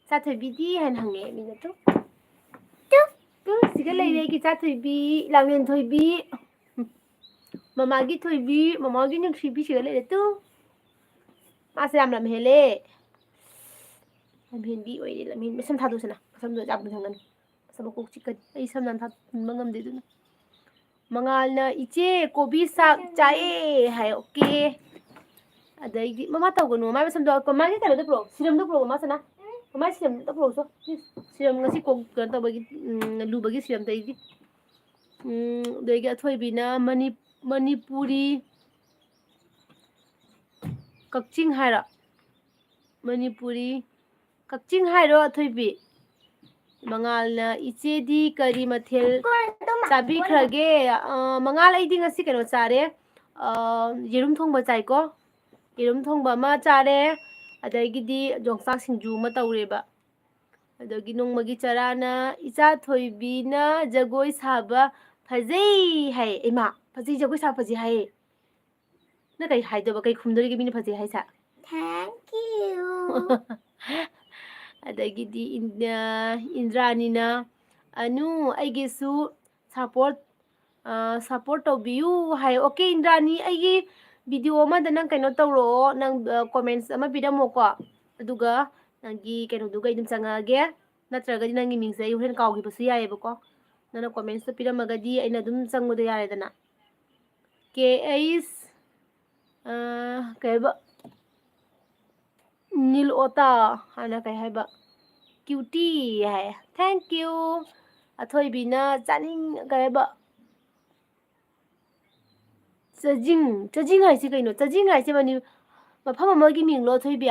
ꯏꯆꯥ ꯊꯣꯏꯕꯤꯗꯤ ꯍꯥꯏꯅ ꯍꯪꯉꯦ ꯃꯤꯅ ꯇꯨ꯫ ꯇꯨ, ꯇꯨ, ꯁꯤꯒ ꯂꯩꯔꯦ ꯑꯩꯒꯤ ꯏꯆꯥ ꯊꯣꯏꯕꯤ, ꯂꯥꯡꯂꯦꯟ ꯊꯣꯏꯕꯤ꯫ ꯃꯃꯥꯒꯤ ꯊꯣꯏꯕꯤ, ꯃꯃꯥꯒꯤ ꯅꯨꯡꯁꯤꯕꯤ ꯁꯤꯒ ꯂꯩꯔꯦ ꯇꯨ꯫ ꯃꯥꯁꯦ ꯌꯥꯝ ꯂꯝꯍꯦꯜꯂꯦ꯫ ꯂꯝꯍꯦꯟꯕꯤ ꯑꯣꯏꯔꯦ, ꯂꯝꯍꯦꯟꯕꯤ꯫ ꯁꯝ ꯊꯥꯗꯣꯛꯁꯤꯅ꯫ ꯃꯁꯝꯗꯣ ꯌꯥꯝ ꯊꯝꯒꯅꯤ꯫ ꯃꯁꯝ ꯃꯀꯣꯛ ꯆꯤꯛꯀꯅꯤ꯫ ꯑꯩ ꯁꯝ ꯌꯥꯝ ꯊꯥ-, ꯊꯝꯕ ꯉꯝꯗꯦ ꯑꯗꯨꯅ꯫ ꯃꯉꯥꯜꯅ "ꯏꯆꯦ ꯀꯣꯕꯤ ꯁꯥꯛ ꯆꯥꯏꯌꯦ" ꯍꯥꯏ꯫ ꯑꯣꯀꯦ꯫ ꯑꯗꯩꯗꯤ ꯃꯃꯥ ꯇꯧꯒꯅꯨ꯫ ꯃꯃꯥ ꯃꯁꯝꯗꯣ, ꯃꯃꯥꯒꯤ ꯀꯩꯅꯣꯗꯣ ꯄꯨꯔꯛꯑꯣ꯫ ꯁꯤꯔꯝꯗꯣ ꯄꯨꯔꯛꯑꯣ, ꯃꯃꯥ ꯁꯅꯥ꯫ ꯃꯃꯥ ꯁꯤꯔꯝꯗꯣ ꯄꯨꯔꯛꯑꯣ ꯆꯣ꯫ ꯄ꯭ꯂꯤꯖ꯫ ꯁꯤꯔꯝ ꯉꯁꯤ ꯀꯣꯛ ꯀꯩꯅꯣ ꯇꯧꯕꯒꯤ, ꯎꯝ, ꯂꯨꯕꯒꯤ ꯁꯤꯔꯝ ꯇꯩꯗꯤ꯫ ꯎꯝ, ꯑꯗꯒꯤ ꯑꯊꯣꯏꯕꯤꯅ ꯃꯅꯤ-, ꯃꯅꯤꯄꯨꯔꯤ ꯀꯛꯆꯤꯡ ꯍꯥꯏꯔꯣ? ꯃꯅꯤꯄꯨꯔꯤ ꯀꯛꯆꯤꯡ ꯍꯥꯏꯔꯣ, ꯑꯊꯣꯏꯕꯤ? ꯃꯉꯥꯜꯅ, "ꯏꯆꯦꯗꯤ ꯀꯔꯤ ꯃꯊꯦꯜ ꯆꯥꯕꯤꯈ꯭ꯔꯒꯦ?" ꯑ, ꯃꯉꯥꯜ, ꯑꯩꯗꯤ ꯉꯁꯤ ꯀꯩꯅꯣ ꯆꯥꯔꯦ꯫ ꯑ, ꯌꯦꯔꯨꯝ ꯊꯣꯡꯕ ꯆꯥꯏꯀꯣ꯫ ꯌꯦꯔꯨꯝ ꯊꯣꯡꯕ ꯑꯃ ꯆꯥꯔꯦ꯫ ꯑꯗꯒꯤꯗꯤ ꯌꯣꯡꯆꯥꯛ ꯁꯤꯡꯖꯨ ꯑꯃ ꯇꯧꯔꯦꯕ꯫ ꯑꯗꯒꯤ ꯅꯣꯡꯃꯒꯤ ꯆꯔꯥꯅ, "ꯏꯆꯥ ꯊꯣꯏꯕꯤꯅ ꯖꯒꯣꯏ ꯁꯥꯕ ꯐꯖꯩ" ꯍꯥꯏ꯫ ꯏꯃꯥ, ꯐꯖꯩ, ꯖꯒꯣꯏ ꯁꯥꯕ ꯐꯖꯩ ꯍꯥꯏꯌꯦ꯫ ꯅꯪ ꯀꯩ ꯍꯥꯏꯗꯣꯏꯕ? ꯀꯩ ꯈꯨꯝꯗꯣꯔꯤꯒꯦ ꯃꯤꯅ ꯐꯖꯩ ꯍꯥꯏꯁꯦ? Thank you꯫ ꯑꯗꯒꯤꯗꯤ ꯏꯟ-, ꯑ, ꯏꯟꯗ꯭ꯔꯥꯅꯤꯅ, "ꯑꯅꯨ, ꯑꯩꯒꯤꯁꯨ support, ꯑ, support ꯇꯧꯕꯤꯌꯨ" ꯍꯥꯏ꯫ ꯑꯣꯀꯦ, ꯏꯟꯗ꯭ꯔꯥꯅꯤ, ꯑꯩꯒꯤ video ꯑꯃꯗ ꯅꯪ ꯀꯩꯅꯣ ꯇꯧꯔꯛꯑꯣ, ꯅꯪ, ꯑ, comments ꯑꯃ ꯄꯤꯔꯝꯃꯣꯀꯣ꯫ ꯑꯗꯨꯒ ꯅꯪꯒꯤ ꯀꯩꯅꯣꯗꯨꯒ ꯑꯩ ꯑꯗꯨꯝ ꯆꯪꯉꯛꯑꯒꯦ꯫ ꯅꯠꯇ꯭ꯔꯒꯗꯤ ꯅꯪꯒꯤ ꯃꯤꯡꯁꯦ ꯑꯩ ꯍꯣꯔꯦꯟ ꯀꯥꯎꯈꯤꯕꯁꯨ ꯌꯥꯏꯌꯦꯕꯀꯣ꯫ ꯅꯪꯅ commentsꯇ ꯄꯤꯔꯝꯃꯒꯗꯤ ꯑꯩꯅ ꯑꯗꯨꯝ ꯆꯪꯕꯗꯣ ꯌꯥꯔꯦꯗꯅ꯫ ꯀꯦ ꯑꯩꯁ, ꯑ, ꯀꯩ ꯍꯥꯏꯕ? ꯅꯤꯜ ꯑꯣꯇꯥ ꯍꯥꯏꯅ ꯀꯩ ꯍꯥꯏꯕ? Cutie high. Thank you꯫ ꯑꯊꯣꯏꯕꯤꯅ ꯆꯥꯅꯤꯡ-, ꯀꯩ ꯍꯥꯏꯕ? ꯆꯥꯖꯤꯡ, ꯆꯥꯖꯤꯡ ꯍꯥꯏꯁꯦ ꯀꯩꯅꯣ? ꯆꯥꯖꯤꯡ ꯍꯥꯏꯁꯦ ꯃꯅꯤ-, ꯃꯐꯝ ꯑꯃꯒꯤ ꯃꯤꯡꯂꯣ, ꯊꯣꯏꯕꯤ?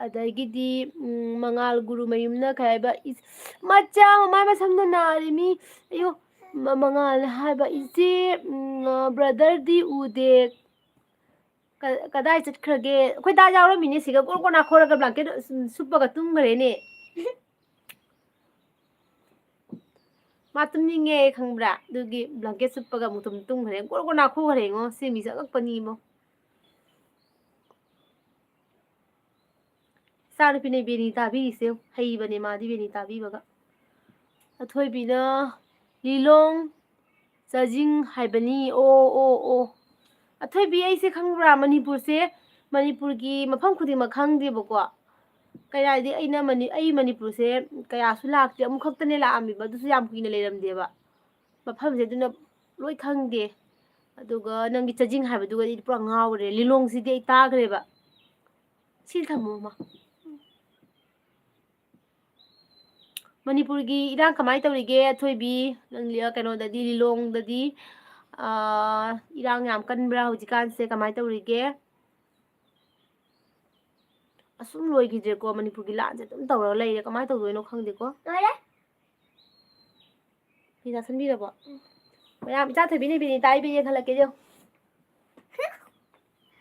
ꯑꯗꯒꯤꯗꯤ, ꯎꯝ, ꯃꯉꯥꯜ ꯒꯨꯔꯨꯃꯌꯨꯝꯅ ꯀꯩ ꯍꯥꯏꯕ? ꯏꯁ, ꯃꯆꯥ, ꯃꯃꯥꯏ ꯃꯁꯝꯗꯣ ꯅꯥꯔꯦ ꯃꯤ꯫ ꯑꯌꯣ, ꯃ-, ꯃꯉꯥꯜꯅ ꯍꯥꯏꯕ, "ꯏꯆꯦ, ꯎꯝ, brotherꯗꯤ ꯎꯗꯦ꯫ ꯀ-, ꯀꯗꯥꯏ ꯆꯠꯈ꯭ꯔꯒꯦ?" ꯑꯩꯈꯣꯏ ꯗꯥ ꯌꯥꯎꯔꯝꯃꯤꯅꯦ ꯁꯤꯒ, ꯀꯣꯔ ꯀꯣꯔ ꯅꯥꯈꯣꯔꯒ blanket ꯁꯨꯞꯄꯒ ꯇꯨꯝꯈ꯭ꯔꯦꯅꯦ꯫ ꯃꯥ ꯇꯨꯝꯅꯤꯡꯉꯦ ꯈꯪꯕ꯭ꯔꯥ? ꯑꯗꯨꯒꯤ blanket ꯁꯨꯞꯄꯒ ꯑꯃꯨꯛ ꯇꯨꯝ-, ꯇꯨꯝꯈ꯭ꯔꯦ꯫ ꯀꯣꯔ ꯀꯣꯔ ꯅꯥꯈꯣꯛꯈ꯭ꯔꯦꯉꯣ꯫ ꯁꯤ ꯃꯤꯁꯦ ꯑꯉꯛꯄꯅꯤꯕꯣ꯫ ꯏꯆꯥꯅꯨꯄꯤꯅ ꯕꯦꯅꯤ ꯇꯥꯕꯤꯔꯤꯁꯦ ꯌꯦꯡꯉꯨ꯫ ꯍꯩꯕꯅꯦ ꯃꯥꯗꯤ ꯕꯦꯅꯤ ꯇꯥꯕꯤꯕꯒ꯫ ꯑꯊꯣꯏꯕꯤꯅ ꯂꯤꯂꯣꯡ ꯆꯥꯖꯤꯡ ꯍꯥꯏꯕꯅꯤ꯫ ꯑꯣ, ꯑꯣ, ꯑꯣ꯫ ꯑꯊꯣꯏꯕꯤ, ꯑꯩꯁꯦ ꯈꯪꯕ꯭ꯔꯥ? ꯃꯅꯤꯄꯨꯔꯁꯦ, ꯃꯅꯤꯄꯨꯔꯒꯤ ꯃꯐꯝ ꯈꯨꯗꯤꯡꯃꯛ ꯈꯪꯗꯦꯕꯀꯣ꯫ ꯀꯩꯔꯥꯏꯗꯤ ꯑꯩꯅ ꯃꯅꯤ-, ꯑꯩ ꯃꯅꯤꯄꯨꯔꯁꯦ ꯀꯌꯥꯁꯨ ꯂꯥꯛꯇꯦ, ꯑꯃꯨꯛꯈꯛꯇꯅꯦ ꯂꯥꯛꯑꯝꯃꯤꯕ, ꯑꯗꯨꯁꯨ ꯌꯥꯝ ꯀꯨꯏꯅ ꯂꯩꯔꯝꯗꯦꯕ ꯃꯐꯝꯁꯦ, ꯑꯗꯨꯅ ꯂꯣꯏ ꯈꯪꯗꯦ꯫ ꯑꯗꯨꯒ ꯅꯪꯒꯤ ꯆꯥꯖꯤꯡ ꯍꯥꯏꯕꯗꯨꯒꯗꯤ ꯄꯨꯔꯥ ꯉꯥꯎꯔꯦ꯫ ꯂꯤꯂꯣꯡꯁꯤꯗꯤ ꯑꯩ ꯇꯥꯈ꯭ꯔꯦꯕ꯫ ꯁꯤ ꯊꯝꯃꯣ, ꯃꯥ꯫ ꯃꯅꯤꯄꯨꯔꯒꯤ ꯏꯔꯥꯡ ꯀꯃꯥꯏꯅ ꯇꯧꯔꯤꯒꯦ, ꯑꯊꯣꯏꯕꯤ? ꯅꯪ ꯂꯤ-, ꯀꯩꯅꯣꯗꯗꯤ, ꯂꯤꯂꯣꯡꯗꯗꯤ, ꯑꯥ, ꯏꯔꯥꯡ ꯌꯥꯝ ꯀꯟꯕ꯭ꯔꯥ ꯍꯧꯖꯤꯛꯀꯥꯟꯁꯦ? ꯀꯃꯥꯏꯅ ꯇꯧꯔꯤꯒꯦ? ꯑꯁꯨꯝ ꯂꯣꯏꯈꯤꯗ꯭ꯔꯦꯀꯣ, ꯃꯅꯤꯄꯨꯔꯒꯤ ꯂꯥꯟꯁꯦ ꯑꯗꯨꯝ ꯇꯧꯔꯒ ꯂꯩꯔꯦ꯫ ꯀꯃꯥꯏꯅ ꯇꯧꯗꯣꯏꯅꯣ ꯈꯪꯗꯦꯀꯣ꯫ ꯂꯣꯏꯔꯦ꯫ ꯐꯤ ꯆꯥꯁꯟꯕꯤꯔꯕꯣ? ꯎꯝ꯫ ꯃꯌꯥꯝ, ꯏꯆꯥ ꯊꯣꯏꯕꯤꯅ ꯕꯦꯅꯤꯇꯥꯒꯤ ꯕꯦꯒ ꯌꯦꯡꯈꯠꯂꯛꯀꯦ ꯌꯦꯡꯉꯨ꯫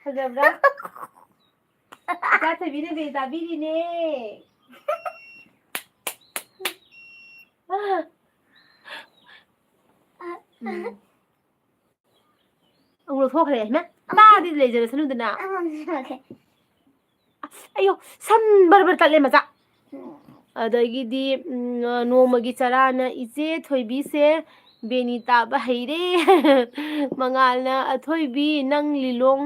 ꯐꯖꯕ꯭ꯔꯥ? ꯏꯆꯥ ꯊꯣꯏꯕꯤꯅ ꯕꯦꯅꯤꯇꯥ ꯄꯤꯔꯤꯅꯦ꯫ ꯎꯝ꯫ ꯑꯃꯨꯛ ꯂꯧꯊꯣꯛꯈ꯭ꯔꯦ꯫ ꯍꯩꯃꯥ, ꯇꯥꯗꯤ ꯂꯩꯖꯔꯁꯅꯨꯗꯅ꯫ ꯑꯃꯨꯛ ꯂꯧꯊꯣꯛꯈ꯭ꯔꯦ꯫ ꯑꯁ, ꯑꯌꯣ, ꯁꯝ ꯕꯔ ꯕꯔ ꯇꯠꯂꯦ, ꯃꯆꯥ꯫ ꯑꯗꯒꯤꯗꯤ, ꯎꯝ, ꯅꯣꯡꯃꯒꯤ ꯆꯔꯥꯅ ꯏꯆꯦ ꯊꯣꯏꯕꯤꯁꯦ ꯕꯦꯅꯤ ꯇꯥꯕ ꯍꯩꯔꯦ꯫ ꯃꯉꯥꯜꯅ, "ꯑꯊꯣꯏꯕꯤ, ꯅꯪ ꯂꯤꯂꯣꯡ,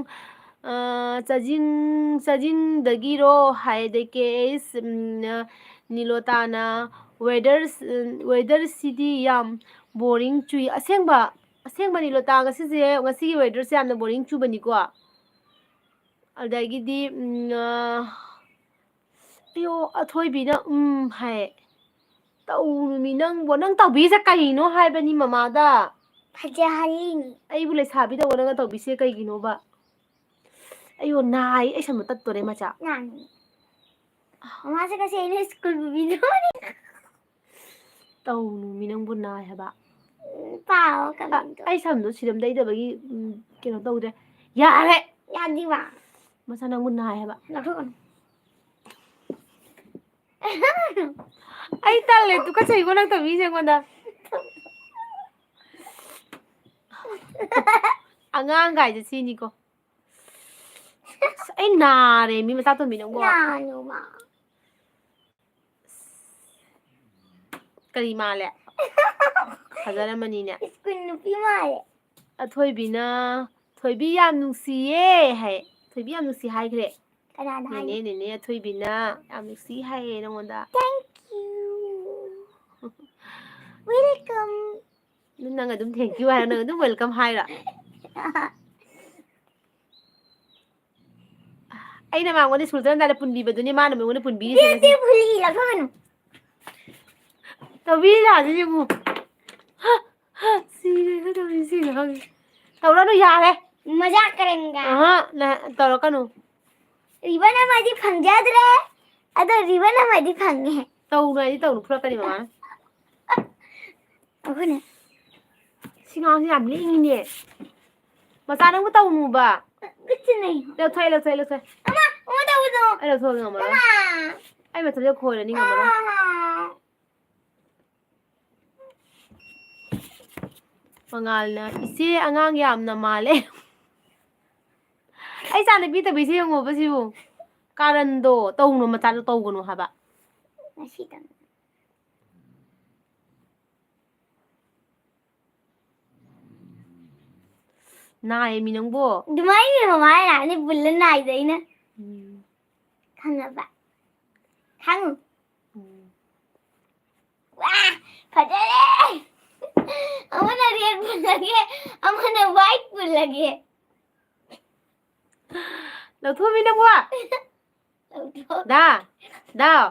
ꯑ, ꯆꯥꯖꯤꯡ, ꯆꯥꯖꯤꯡꯗꯒꯤꯔꯣ?" ꯍꯥꯏ꯫ ꯑꯗꯩ ꯀꯦ ꯑꯦꯁ, ꯎꯝ, ꯅꯤꯂꯣꯇꯥꯅ, "Weather, weatherꯁꯤꯗꯤ ꯌꯥꯝ boring ꯆꯨꯏ꯫" ꯑꯁꯦꯡꯕ, ꯑꯁꯦꯡꯕ ꯅꯤꯂꯣꯇꯥ, ꯉꯁꯤꯁꯦ, ꯉꯁꯤꯒꯤ weatherꯁꯦ ꯌꯥꯝꯅ boring ꯆꯨꯕꯅꯤꯀꯣ꯫ ꯑꯗꯒꯤꯗꯤ, ꯎꯝ, ꯑ, ꯑꯌꯣ, ꯑꯊꯣꯏꯕꯤꯅ "ꯎꯝ" ꯍꯥꯏ꯫ ꯇꯧꯅꯨꯃꯤ ꯅꯪꯕꯣ, ꯅꯪ ꯇꯧꯕꯤꯁꯦ ꯀꯩꯅꯣ ꯍꯥꯏꯕꯅꯤ ꯃꯃꯥꯗ? ꯐꯖꯍꯜꯂꯤꯅꯤ꯫ ꯑꯩꯕꯨ ꯂꯩꯁꯥꯕꯤ ꯇꯧꯕ ꯅꯪꯅ ꯇꯧꯕꯤꯁꯦ ꯀꯩꯒꯤꯅꯣꯕ? ꯑꯩꯌꯣ, ꯅꯥꯏ, ꯑꯩ ꯁꯝꯗꯣ ꯇꯠꯇꯣꯔꯦ, ꯃꯆꯥ꯫ ꯅꯥꯅꯤ꯫ ꯃꯃꯥꯁꯦ ꯉꯁꯤ ꯑꯩꯅ ꯁ꯭ꯀꯨꯜ ꯄꯨꯕꯤꯗꯣꯔꯦ꯫ ꯇꯧꯅꯨ ꯃꯤ, ꯅꯪꯕꯨ ꯅꯥꯏ ꯍꯥꯏꯕ꯫ ꯎꯝ, ꯄꯥꯎ ꯑ, ꯀꯃꯦꯟꯗꯣ꯫ ꯑꯩ ꯁꯝꯗꯣ ꯁꯤꯔꯝ ꯇꯩꯗꯕꯒꯤ, ꯎꯝ, ꯀꯩꯅꯣ ꯇꯧꯗ꯭ꯔꯦ꯫ ꯌꯥꯔꯦ! ꯌꯥꯗꯤꯕ? ꯃꯆꯥ, ꯅꯪꯕꯨ ꯅꯥꯏ ꯍꯥꯏꯕ꯫ ꯂꯧꯊꯣꯛꯀꯅꯨ꯫ ꯑꯩ ꯇꯜꯂꯦ, ꯇꯨꯀꯠꯆꯩꯀꯣ ꯅꯪ ꯇꯧꯕꯤꯔꯤꯁꯦ ꯑꯩꯉꯣꯟꯗ꯫ ꯑꯉꯥꯡ ꯀꯥꯏꯁꯦ ꯁꯤꯅꯤꯀꯣ꯫ ꯑꯁ, ꯑꯩ ꯅꯥꯔꯦ ꯃꯤ, ꯃꯆꯥ ꯇꯣꯝꯕꯤ ꯅꯪꯕꯣ꯫ ꯅꯥꯅꯨ, ꯃꯥ꯫ ꯀꯔꯤ ꯃꯥꯜꯂꯦ? ꯐꯖꯔꯝꯃꯅꯤꯅꯦ꯫ ꯁ꯭ꯀꯨꯜ ꯅꯨꯄꯤ ꯃꯥꯜꯂꯦ꯫ ꯑꯊꯣꯏꯕꯤꯅ, "ꯊꯣꯏꯕꯤ ꯌꯥꯝ ꯅꯨꯡꯁꯤꯌꯦ" ꯍꯥꯏ꯫ ꯊꯣꯏꯕꯤ ꯌꯥꯝ ꯅꯨꯡꯁꯤ ꯍꯥꯏꯈ꯭ꯔꯦ꯫ ꯀꯅꯥꯅ ꯍꯥꯏꯅꯣ? ꯅꯦꯅꯦ, ꯅꯦꯅꯦ ꯑꯊꯣꯏꯕꯤꯅ ꯌꯥꯝ ꯅꯨꯡꯁꯤ ꯍꯥꯏꯌꯦ ꯅꯉꯣꯟꯗ꯫ Thank you. Welcome. ꯅꯪ ꯑꯗꯨꯝ thank you ꯍꯥꯏꯔꯣ, ꯅꯪ ꯑꯗꯨꯝ welcome ꯍꯥꯏꯔꯣ? ꯑꯩꯅ ꯃꯉꯣꯟꯗ ꯁ꯭ꯀꯨꯜ ꯆꯠꯂꯝꯗꯥꯏꯗ ꯄꯨꯟꯕꯤꯕꯗꯨꯅꯤ ꯃꯥꯅ ꯃꯉꯣꯟꯗ ꯄꯨꯟꯕꯤꯔꯤꯁꯦ ꯉꯁꯤ꯫ ꯇꯧꯕꯤꯔꯤꯁꯦ ꯌꯦꯡꯉꯨ꯫ ꯁꯤꯔꯦꯗ ꯇꯧꯔꯤꯁꯦ ꯉꯥꯡꯉꯤ꯫ ꯇꯧꯔꯅꯨ, ꯌꯥꯔꯦ꯫ ꯃꯖꯥꯛ ꯀꯔꯦꯡꯒ꯫ ꯑꯍ, ꯅ-, ꯇꯧꯔꯛꯀꯅꯨ꯫ Ribbon ꯑꯃꯗꯤ ꯐꯪꯖꯗ꯭ꯔꯦ, ꯑꯗꯣ ribbon ꯑꯃꯗꯤ ꯐꯪꯉꯦ꯫ ꯇꯧꯅꯨ ꯍꯥꯏꯗꯤ ꯇꯧꯅꯨ, ꯐꯨꯔꯛꯀꯅꯤ ꯃꯃꯥꯅ꯫ ꯑꯩꯈꯣꯏꯅ ꯁꯤ ꯉꯥꯡꯁꯤ ꯌꯥꯝ ꯂꯦꯡꯉꯤꯅꯦ꯫ ꯃꯆꯥ, ꯅꯪꯕꯨ ꯇꯧꯅꯨꯕ꯫ ꯈꯨꯠꯁꯤꯅ꯫ ꯂꯧꯊꯣꯛꯑꯦ, ꯂꯧꯊꯣꯛꯑꯦ, ꯂꯧꯊꯣꯛꯑꯦ꯫ ꯑꯃ, ꯑꯃ ꯇꯧꯕꯗꯣ꯫ ꯑꯩ ꯂꯧꯊꯣꯛꯑꯒꯦ ꯉꯝꯃꯔꯣꯏ꯫ ꯑꯃ꯫ ꯑꯩ ꯃꯊꯟꯇ ꯈꯣꯏꯔꯅꯤ ꯉꯝꯃꯔꯣꯏ꯫ ꯑꯃ꯫ ꯃꯉꯥꯜꯅ, "ꯏꯆꯦ, ꯑꯉꯥꯡ ꯌꯥꯝꯅ ꯃꯥꯜꯂꯦ꯫" ꯑꯩ ꯏꯆꯥ ꯅꯨꯄꯤ ꯇꯧꯕꯤꯁꯦ ꯌꯦꯡꯉꯣꯕ ꯁꯤꯕꯨ꯫ ꯀꯥꯔꯟꯗꯣ ꯇꯧꯅꯨ, ꯃꯆꯥꯗꯣ ꯇꯧꯒꯅꯨ ꯍꯥꯏꯕ꯫ ꯉꯁꯤꯗꯪ꯫ ꯅꯥꯏꯌꯦꯃꯤ ꯅꯪꯕꯣ꯫ ꯑꯗꯨꯃꯥꯏꯅ ꯃꯃꯥꯅ ꯅꯥꯅꯤ ꯄꯨꯜꯂ ꯅꯥꯏꯗꯣ ꯑꯩꯅ꯫ ꯎꯝ꯫ ꯈꯪꯉꯕ? ꯈꯪꯉꯨ꯫ ꯎꯝ꯫ ꯋꯥ! ꯐꯖꯔꯦ! ꯑꯃꯅ red ꯄꯨꯜꯂꯒꯦ, ꯑꯃꯅ white ꯄꯨꯜꯂꯒꯦ꯫ ꯂꯧꯊꯣꯛꯑꯃꯤ ꯅꯪꯕꯣ꯫ ꯂꯧꯊꯣꯛ꯫ ꯗꯥ, ꯗꯥꯎ,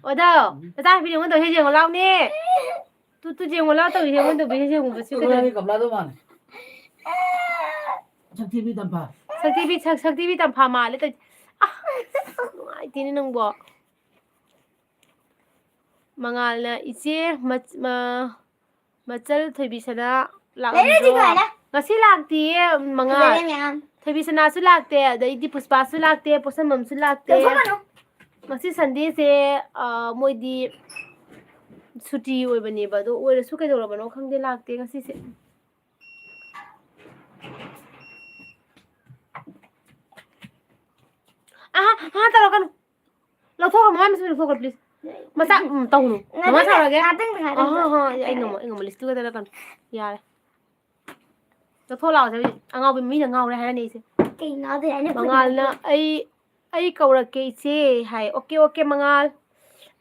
ꯑꯣ ꯗꯥꯎ, ꯅꯆꯥꯅꯨꯄꯤ ꯌꯦꯡꯉꯣ ꯇꯧꯔꯤꯁꯦ ꯌꯦꯡꯉꯣ ꯂꯥꯎꯅꯦ꯫ ꯇꯨ, ꯇꯨ ꯌꯦꯡꯉꯣ ꯂꯥꯎ ꯇꯧꯔꯤꯁꯦ ꯌꯦꯡꯉꯣ ꯇꯧꯔꯤꯁꯦ ꯌꯦꯡꯉꯣ ꯁꯤ ꯀꯩꯗꯧꯔꯦ? ꯀꯩꯅꯣ ꯒꯝꯂꯥꯗꯣ ꯃꯥꯅꯦ꯫ ꯁꯛꯊꯤꯕꯤ ꯇꯝꯐꯥ꯫ ꯁꯛꯊꯤꯕꯤ, ꯁꯛ-, ꯁꯛꯊꯤꯕꯤ ꯇꯝꯐꯥ ꯃꯥꯜꯂꯦ ꯇꯧꯔꯤꯁꯦ꯫ ꯑꯥ, ꯅꯨꯡꯉꯥꯏꯇꯦꯅꯦ ꯅꯪꯕꯣ꯫ ꯃꯉꯥꯜꯅ ꯏꯆꯦ ꯃꯆ-, ꯃ-, ꯃꯆꯜ ꯊꯣꯏꯕꯤꯁꯅꯥ ꯂꯥꯛꯑꯝꯗ꯭ꯔꯣ? ꯂꯩꯔꯦ ꯍꯧꯖꯤꯛ ꯂꯣꯏꯔꯦ꯫ ꯉꯁꯤ ꯂꯥꯛꯇꯤꯌꯦ, ꯃꯉꯥꯜ꯫ ꯐꯖꯔꯦ ꯃꯌꯥꯝ꯫ ꯊꯣꯏꯕꯤꯁꯅꯥꯁꯨ ꯂꯥꯛꯇꯦ, ꯑꯗꯩꯗꯤ ꯄꯨꯁꯄꯥꯁꯨ ꯂꯥꯛꯇꯦ, ꯄꯣꯠꯁꯝꯕꯝꯁꯨ ꯂꯥꯛꯇꯦ꯫ ꯂꯧꯊꯣꯛꯀꯅꯨ꯫ ꯉꯁꯤ ꯁꯟꯗꯦꯁꯦ, ꯑ, ꯃꯣꯏꯗꯤ ꯁꯨꯇꯤ ꯑꯣꯏꯕꯅꯦꯕ, ꯑꯗꯣ ꯑꯣꯏꯔꯁꯨ ꯀꯩꯗꯧꯔꯕꯅꯣ ꯈꯪꯗꯦ, ꯂꯥꯛꯇꯦ ꯉꯁꯤꯁꯦ꯫ ꯑꯍꯥ, ꯑꯍꯥ, ꯇꯧꯔꯛꯀꯅꯨ꯫ ꯂꯧꯊꯣꯛꯈ꯭ꯔꯣ, ꯃꯃꯥꯏ ꯃꯁꯤꯡ ꯂꯧꯊꯣꯛꯈ꯭ꯔꯣ, please꯫ ꯃꯆꯥ, ꯎꯝ, ꯇꯧꯅꯨ꯫ ꯃꯃꯥ ꯉꯥꯛꯇꯪ, ꯁꯥꯎꯔꯒꯦ꯫ ꯉꯥꯛꯇꯪ, ꯉꯥꯛꯇꯪ꯫ ꯑꯍꯥ, ꯑꯍꯥ, ꯑꯩ ꯉꯝꯃꯣ, ꯑꯩ ꯉꯝꯃꯣ, lipstick ꯈꯛꯇ ꯅꯠꯇꯅ꯫ ꯌꯥꯔꯦ꯫ ꯂꯧꯊꯣꯛ ꯂꯥꯛꯑꯣꯁꯦ ꯍꯧꯖꯤꯛ꯫ ꯑꯉꯥꯎꯕꯤ ꯃꯤꯅ ꯉꯥꯎꯔꯦ ꯍꯥꯏꯔꯅꯤ ꯑꯩꯁꯦ꯫ ꯀꯩ ꯉꯥꯎꯗꯣꯏ ꯍꯥꯏꯅꯣ? ꯃꯉꯥꯜꯅ ꯑꯩ, "ꯑꯩ ꯀꯧꯔꯛꯀꯦ ꯏꯆꯦ" ꯍꯥꯏ꯫ "ꯑꯣꯀꯦ, ꯑꯣꯀꯦ, ꯃꯉꯥꯜ"꯫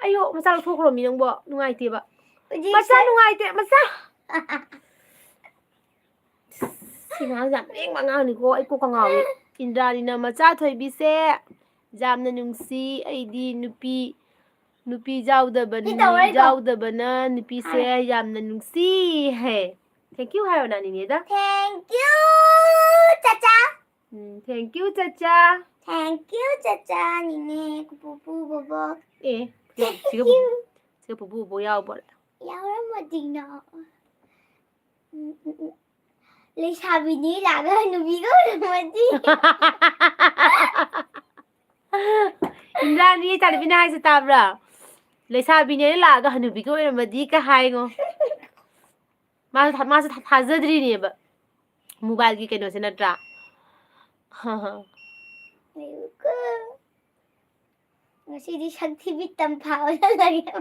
ꯑꯩꯌꯣ, ꯃꯆꯥ ꯂꯧꯊꯣꯛꯈ꯭ꯔꯣꯃꯤ ꯅꯪꯕꯣ꯫ ꯅꯨꯡꯉꯥꯏꯇꯦꯕ꯫ ꯍꯧꯖꯤꯛ ꯃꯆꯥ ꯁꯦ- ꯅꯨꯡꯉꯥꯏꯇꯦ, ꯃꯆꯥ꯫ ꯁꯤ ꯑꯉꯥꯡꯁꯦ ꯌꯥꯝ ꯂꯦꯡꯕ ꯑꯉꯥꯡꯅꯤꯀꯣ꯫ ꯑꯩ ꯀꯣꯛꯀ ꯉꯥꯎꯏ꯫ ꯏꯟꯗ꯭ꯔꯥꯅꯤꯅ ꯃꯆꯥ ꯊꯣꯏꯕꯤꯁꯦ ꯌꯥꯝꯅ ꯅꯨꯡꯁꯤ꯫ ꯑꯩꯗꯤ ꯅꯨꯄꯤ, ꯅꯨꯄꯤ ꯌꯥꯎꯗꯕꯅꯤ, ꯁꯤ ꯇꯧꯔꯣꯏꯀꯣ? ꯌꯥꯎꯗꯕꯅ ꯅꯨꯄꯤꯁꯦ ꯍꯥꯏ꯫ ꯌꯥꯝꯅ ꯅꯨꯡꯁꯤ ꯍꯥꯏ꯫ Thank you ꯍꯥꯏꯌꯣ ꯅꯥꯅꯤꯅꯦꯗ꯫ Thank you, ꯆꯆꯥ꯫ Um, thank you, ꯆꯆꯥ꯫ Thank you, ꯆꯆꯥ, ꯅꯤꯅꯦ, ꯄꯨꯄꯨ, ꯕꯣꯕꯣꯛ꯫ ꯑꯦ, ꯁꯤꯒ ꯄꯨꯄꯨ, ꯁꯤꯒ ꯄꯨꯄꯨ, ꯕꯣꯕꯣꯛ ꯌꯥꯎꯕ꯭ꯔꯣ? ꯌꯥꯎꯔꯝꯃꯗꯤꯅ꯫ ꯎꯝ, ꯎꯝ, ꯎꯝ꯫ ꯂꯩꯁꯥꯕꯤꯅꯤ ꯂꯥꯛꯑꯒ ꯍꯅꯨꯕꯤꯒ ꯑꯣꯏꯔꯝꯃꯗꯤ꯫ ꯏꯟꯗ꯭ꯔꯥꯅꯤ, ꯆꯥꯟꯕꯤꯅ ꯍꯥꯏꯁꯦ ꯇꯥꯕ꯭ꯔꯥ? "ꯂꯩꯁꯥꯕꯤꯅꯦꯅ ꯂꯥꯛꯑꯒ ꯍꯅꯨꯕꯤꯒ ꯑꯣꯏꯔꯝꯃꯗꯤ" ꯀ ꯍꯥꯏꯉꯣ꯫ ꯃꯥꯁꯨ ꯊꯥ-, ꯃꯥꯁꯨ ꯊꯥ-, ꯊꯥꯖꯗ꯭ꯔꯤꯅꯦꯕ mobileꯒꯤ ꯀꯩꯅꯣꯁꯦ ꯅꯠꯇ꯭ꯔꯥ? ꯉꯁꯤꯗꯤ ꯁꯛꯊꯤꯕꯤ ꯇꯝꯐꯥ ꯑꯣꯜꯍꯜꯂꯒꯦ꯫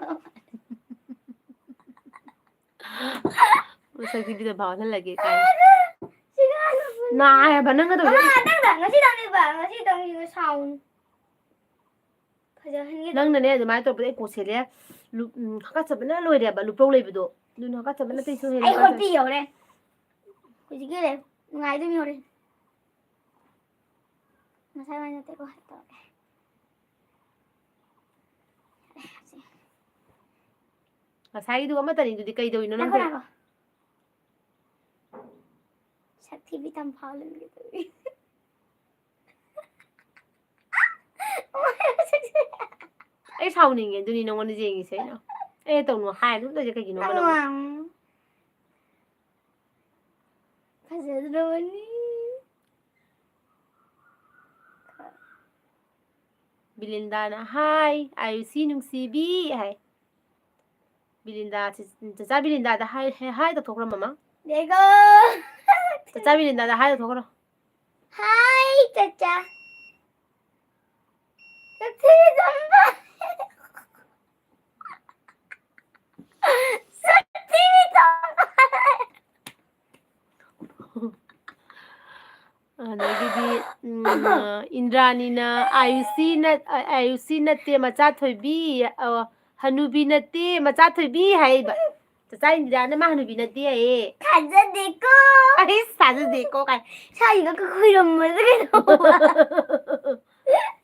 ꯃꯁꯛ ꯊꯤꯕꯤꯗ ꯐꯥꯎꯍꯜꯂꯒꯦ ꯀꯥꯏꯅ꯫ ꯁꯤꯒ ꯍꯜꯂꯛꯄꯅꯦ꯫ ꯅꯥꯏ ꯍꯥꯏꯕ ꯅꯪ ꯀꯩꯗꯧꯔꯤ? ꯑꯃ ꯉꯁꯤꯗꯪꯅꯦꯕ, ꯉꯁꯤꯗꯪꯅꯦꯕ ꯁꯥꯎꯅꯨ꯫ ꯐꯖꯍꯟꯒꯦ ꯇꯧꯕ꯫ ꯅꯪꯅꯅꯦ ꯑꯗꯨꯃꯥꯏꯅ ꯇꯧꯕꯗ ꯑꯩ ꯀꯣꯛꯁꯦ ꯂꯨꯞ-, ꯎꯝ, ꯍꯥꯀꯠꯆꯕꯅ ꯂꯣꯏꯔꯦꯕ, ꯂꯨꯄꯧ ꯂꯩꯕꯗꯣ꯫ ꯑꯗꯨꯅ ꯍꯥꯀꯠꯆꯕꯅ ꯑꯇꯩꯁꯨ ꯍꯦꯟꯅ ꯑꯩ ꯍꯥꯀꯠꯆ- ꯍꯣꯠꯄꯤꯒꯦ ꯍꯣꯔꯦꯟ꯫ ꯍꯧꯖꯤꯛꯀꯤ ꯂꯩ, ꯅꯨꯡꯉꯥꯏꯗꯣꯏꯅꯤ ꯍꯣꯔꯦꯟ꯫ ꯉꯁꯥꯏ ꯋꯥꯏ ꯅꯠꯇꯦꯀꯣ, ꯇꯧꯔꯒꯦ꯫ ꯌꯥꯔꯦ, ꯁꯤ꯫ ꯉꯁꯥꯏꯒꯤꯗꯨ ꯑꯃꯠꯇꯅꯤꯗꯨꯗꯤ ꯀꯩꯗꯧꯔꯤꯅꯣ ꯅꯪ ꯉꯥꯏꯈꯣ, ꯇꯧ-, ꯉꯥꯏꯈꯣ꯫ ꯁꯛꯊꯤꯕꯤ ꯇꯝꯐꯥ ꯂꯩꯒꯦ ꯇꯧꯔꯤ꯫ ꯑꯩ ꯁꯥꯎꯅꯤꯡꯉꯦ, ꯑꯗꯨꯅꯤ ꯅꯉꯣꯟꯗ ꯌꯦꯡꯉꯤꯁꯦ ꯑꯩꯅ꯫ ꯑꯦ, ꯇꯧꯅꯨ ꯍꯥꯏ ꯑꯗꯨꯝ ꯇꯧꯔꯤꯁꯦ ꯀꯩꯒꯤꯅꯣꯕ ꯅꯪ? ꯐꯖꯗ꯭ꯔꯕꯅꯤ꯫ ꯕꯤꯂꯤꯟꯗꯥꯅ, "ꯍꯥꯏ, ꯑꯥꯌꯨꯁꯤ ꯅꯨꯡꯁꯤꯕꯤ" ꯍꯥꯏ꯫ ꯕꯤꯂꯤꯟꯗꯥ, ꯆ-, ꯆꯆꯥ ꯕꯤꯂꯤꯟꯗꯥꯗ ꯍꯥꯏ, ꯍꯦ, ꯍꯥꯏ ꯇꯧꯊꯣꯛꯈ꯭ꯔꯣ, ꯃꯃꯥ꯫ ꯗꯦꯒꯣ꯫ ꯆꯆꯥ ꯕꯤꯂꯤꯟꯗꯥꯗ ꯍꯥꯏ ꯇꯧꯊꯣꯛꯈ꯭ꯔꯣ꯫ ꯍꯥꯏ, ꯆꯆꯥ꯫ ꯁꯛꯊꯤꯕꯤ ꯇꯣꯝꯕ꯫ ꯁꯛꯊꯤꯕꯤ ꯇꯣꯝꯕ꯫ ꯑꯗꯒꯤꯗꯤ, ꯎꯝ, ꯏꯟꯗ꯭ꯔꯥꯅꯤꯅ, "ꯑꯥꯌꯨꯁꯤ ꯅꯠ-, ꯑ, ꯑꯥꯌꯨꯁꯤ ꯅꯠꯇꯦ, ꯃꯆꯥ ꯊꯣꯏꯕꯤ, ꯑ, ꯍꯅꯨꯕꯤ ꯅꯠꯇꯦ, ꯃꯆꯥ ꯊꯣꯏꯕꯤ" ꯍꯥꯏꯕ꯫ ꯆꯆꯥ ꯏꯟꯗꯤꯔꯥꯅ ꯃꯥ ꯍꯅꯨꯕꯤ ꯅꯠꯇꯦ ꯍꯥꯏꯌꯦ꯫ ꯊꯥꯖꯗꯦꯀꯣ꯫ ꯑꯩꯁ, ꯊꯥꯖꯗꯦꯀꯣ ꯀꯥꯏ꯫ ꯏꯁꯥꯒꯤꯒ ꯈꯨꯔꯨꯝꯃꯁꯦ ꯀꯩꯅꯣ꯫